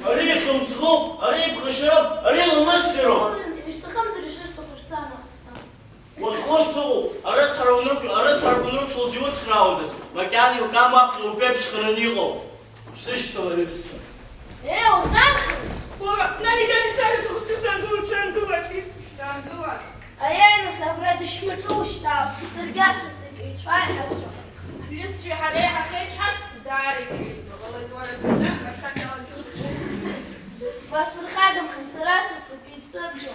Ари ихьымӡӷуп, ари иԥхашьароуп, ари ламысдароуп. Ишәҭахымзар ишысҭаху шәцама. Уахьхәыцуоу, арыцҳара унрықә-, арыцҳарақәа унрықәшәоз иуцхраауандаз, макьана илкаам аԥхьа уԥеиԥшхараны иҟоу. Шәсышьҭала, ҩызцәа. Еи, узанхьоу? Уара, Наригани саҳәа дыхәыҷы сангылац, сангылац. Сангылац. Аиеи, нас, абра дышьмаҿы ушьҭал, саргьы ацәа сакит, шәааи ҳацәа. Ҳҩызцәеи ҳареи ҳахьеичҳаз, даара иҭабуп, иҟалеит уара зынӡа ашәақь алагьы. Басԥырхагамхан, сара ацәа сакит, сыцәа.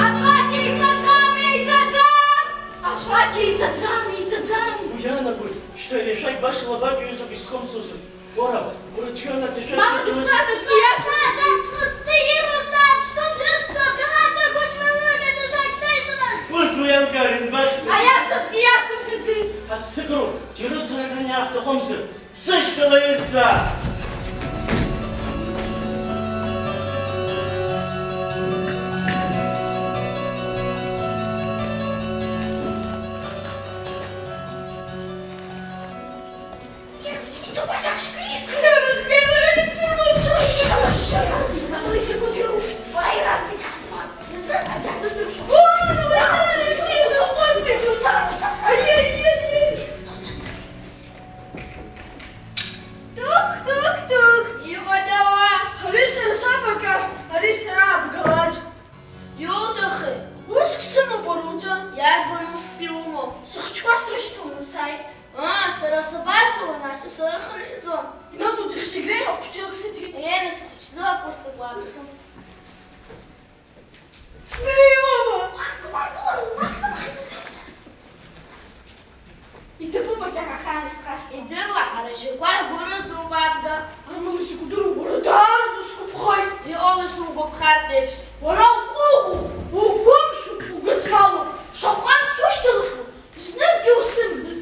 Ашәақь еиҵаӡам, еиҵаӡам! Ашәақь еиҵаӡам, еиҵаӡам! Уи иаанагоит, шьҭа иашәақь баша лабак иҩызоуп исхымсозар. Уара, уара, цәгьа наӡашәа. Мама, сыцымыз. Дыԥсадгьыл, иасадгьыл, ԥсы ирмазт аԥштәы ҩызцәа, Џьалаҭ Гәыџьма лыхьӡ ажәак шеиҵамыз. Урҭ уи алгар инбахьӡеит. Аиашаҵәҟьа иасымҳәаӡеит. Ҳаццакроуп, џьара царакан иаҳҭахымзар, шәсышьҭала, ҩызцәа! Тук, тук, тук! Сара сабацәоу, нас, сара хынҳәӡом. Инагәыдыхь зегь реиҳа хәыҷык сыҭеит. Еи, нас, ухәыҷзы апостакәаԥхьа. Снеиуама? Иҭабуп, агьама ахаан исхашҭуам. Идырла ҳара жьақәа ҳгәы рызуп, абга. Амала сигәдыруа, уара даараӡа усгәаԥхоит. Иҟалаз сугәаԥхартә еиԥш. Уара уҟәыӷоуп, угәымшәоуп, угызмалуп. Шаҟа сушьҭалахьоу, зныкгьы усымдырт.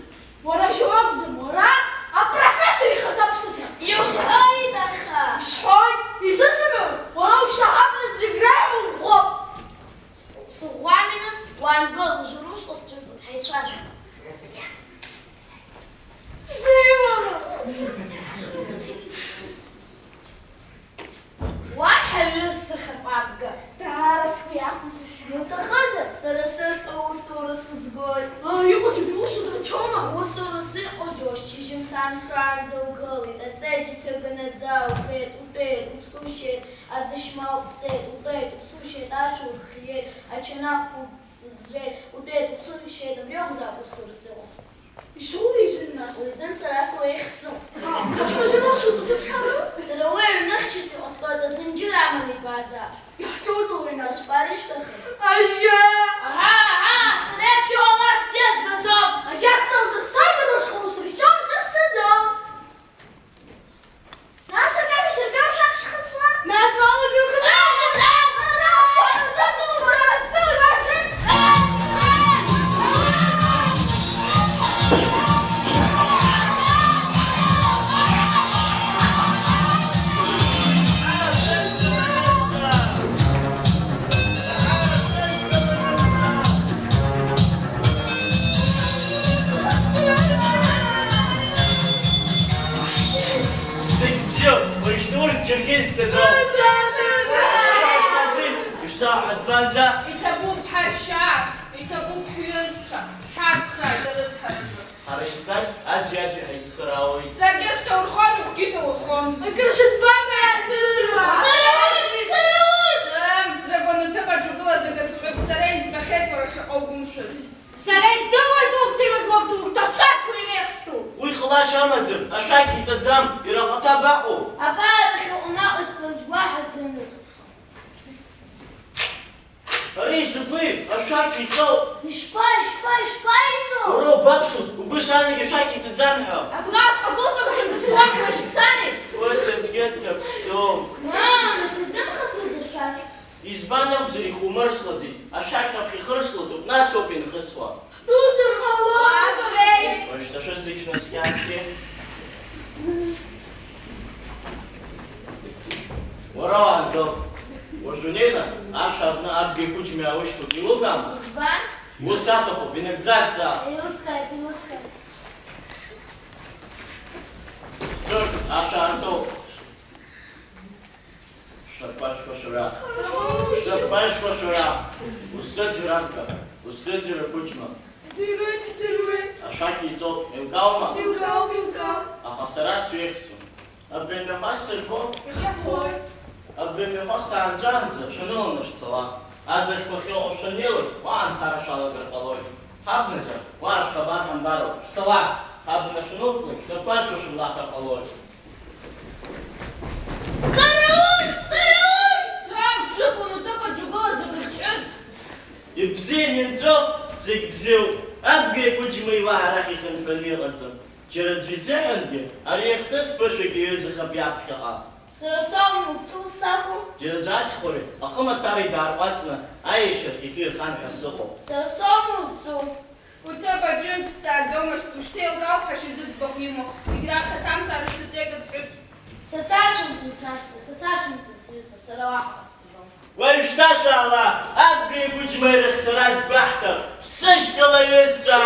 Уара жьауакәӡам, уара апрофессор ихаҭа ԥсыҭа. Иуҳәоит, аха. Исҳәоит, изысымҳәои? Уара ушьҭа абнаҿ зегь реиҳа уӷәӷәоуп. Сыӷәӷәами нас, уаангыл, уажәы рушҟа сцәырҵуеит, ҳаицәажәап. Зеиуара! Уа ҳаҩызцахап, абга. Даара сгәы иахәон сашьа. Иуҭахызар, сара сышҟа усура сузгоит. Аа, иҟоу зегь усура рацәоума? Усурас иҟоу џьоушьҭ, шьыжьымҭан шаанӡа угылеит, аҵеџь иҭыганы аӡы аухеит, утәеит, уԥсушьеит, адышьма уԥсеит, утәеит, уԥсушьеит, ашә урхиеит, ачанахқәа уӡәӡәеит, утәеит, уԥсушьеит, абри акәзаап усурас иҟоу. Ишоуеи изын нас? Уи изын сара суеихсуп. Ҳаҷкәын зын усутәу сыԥшаару? Сара уи аҩныхчыс иҟасҵоит, азынџьыр аманы ибазаап. Иаҳҿоуҵоуи нас? Ишԥарышәҭахыз? Ажьа! Аҳа, аҳа, сара ибжьы ҟалар бзиа збаӡом! Ажьа, сцалҵа, сцалҵа, дашхәыцыр, сцалҵа, сцаӡом! Нас, акаҩ сыргап шәак шхысуа? Нас, уалагылхыз? Зегь бзиоуп, уажәтәи урҭ џьаргьы изҭаӡом. Шәааҳәазеи, ишәзааҳәа ӡбанӡа? Иҭабуп, ҳашьа, иҭабуп, ҳҩызцәа, шәҳацхрааит арыцҳаразы. Ҳара еснагь аӡәи-аӡәи ҳаицхыраауеит. Саргьы сҭоурхон, ухгьы ҭоурхон. Акыр шәыӡбама иаасзыжәуа? Сара ус, сара ус! Ыы, закәан уҭыԥ аҿы угылаз акы ӡҳәык, сара избахьеит уара шаҟа угәымшәыз. Сара издыруеит урҭ ирызмыртәу, урҭ ашәақьуа иреихсу. Уи ҟалашьа амаӡам, ашәақь иҵаӡам, иара ахаҭа абаҟоу? Абар, иахьа уҟны аҟасҵоит, уаҳа зымҩа. Ари закәи, ашәақь иҵоу? Ишԥа, ишԥа, ишԥа иҵоу? Уара убаԥшуз, угәы шаанагь ашәақь иҵаӡам ҳәа. Абраҵәҟьа гәылҵәахсыр дыԥсуа ҳәа шәцари? Уи саргьы дҭаԥшӡом. Мамоу, сызымхысыз ашәақь? Избан акәзар, ихумыршҭлаӡеит, ашәақь раԥхьа ихыршҭлатәуп, нас ауп инхысуа. Ҳдәылҵыр ҟалоит! Уажәшьҭа шәызегь шәнаскьаскьеит. Уара уаангыл. Уажә унеины, ашә аартны абгеи ақәыџьмеи аушьҭуп, илугама? Избан? Ус аҭахуп, инагӡа-аагӡа. Еилыскааит, еилыскааит. Сырҭ, ашә аартуп. Шәнапқәа шәкәашара. Шәнапқәа шәкәашара. Усзыӡырҩ, абга, усзыӡырҩ ақәыџьма. Ҳӡырҩуеит, ҳӡырҩуеит. Ашәақь иҵоуп, еилкааума? Еилкаауп, еилкаауп. Аха сара сҩеихсуам. Абри амҩахәасҭа жәбо? Иҳабҳәоит. Абри амҩахәасҭа аанҵәаанӡа шәаныланы шәцала. Адаӷьқәа ахьыҟоу шәаннеилак, уа анхара шәалагар ҟалоит. Ҳабнаҿы, уа шәхабар ҳамбароуп. Шәцала! Абна шәанылҵлак, шәнапқәа шәашәырлахар ҟалоит. Сара уи! Сара уи! Ҭаҳ, џьыкәын уҭыԥ аҿы угылаз акы ӡҳәыӡ! Ибзиан ианҵәо зегь бзиоуп. Абгеи ақәыџьмеи уаҳа арахь ихынҳәны иҟаӡам. Џьара аӡәы изыҳәангьы ари ахҭыс ԥышәагьы иҩызахап иаԥхьаҟа. Сара соума узҿу сакәу? Џьара аӡәы аҷкәынареи ахымацареи даарҟәаҵны аиашьарахь ихирхан ҳәа сыҟоуп. Сара соума узҿу? Уҭыԥ аҿынтә сцааӡомызт, ушьҭа еилкаауп ҳәа шьазы ӡбахә имоу, зегь раԥхьа аҭамзаара шьҭаҵеик аӡҳәыҵә. Саҭашәымҭан, сашьцәа, саҭашәымҭан, сҩызцәа, сара уаҟа сцаӡом. Уажәшьҭа шәаала, абгеи ақәыџьмеи рахь цара збаҳҭап, шәсышьҭала, ҩызцәа!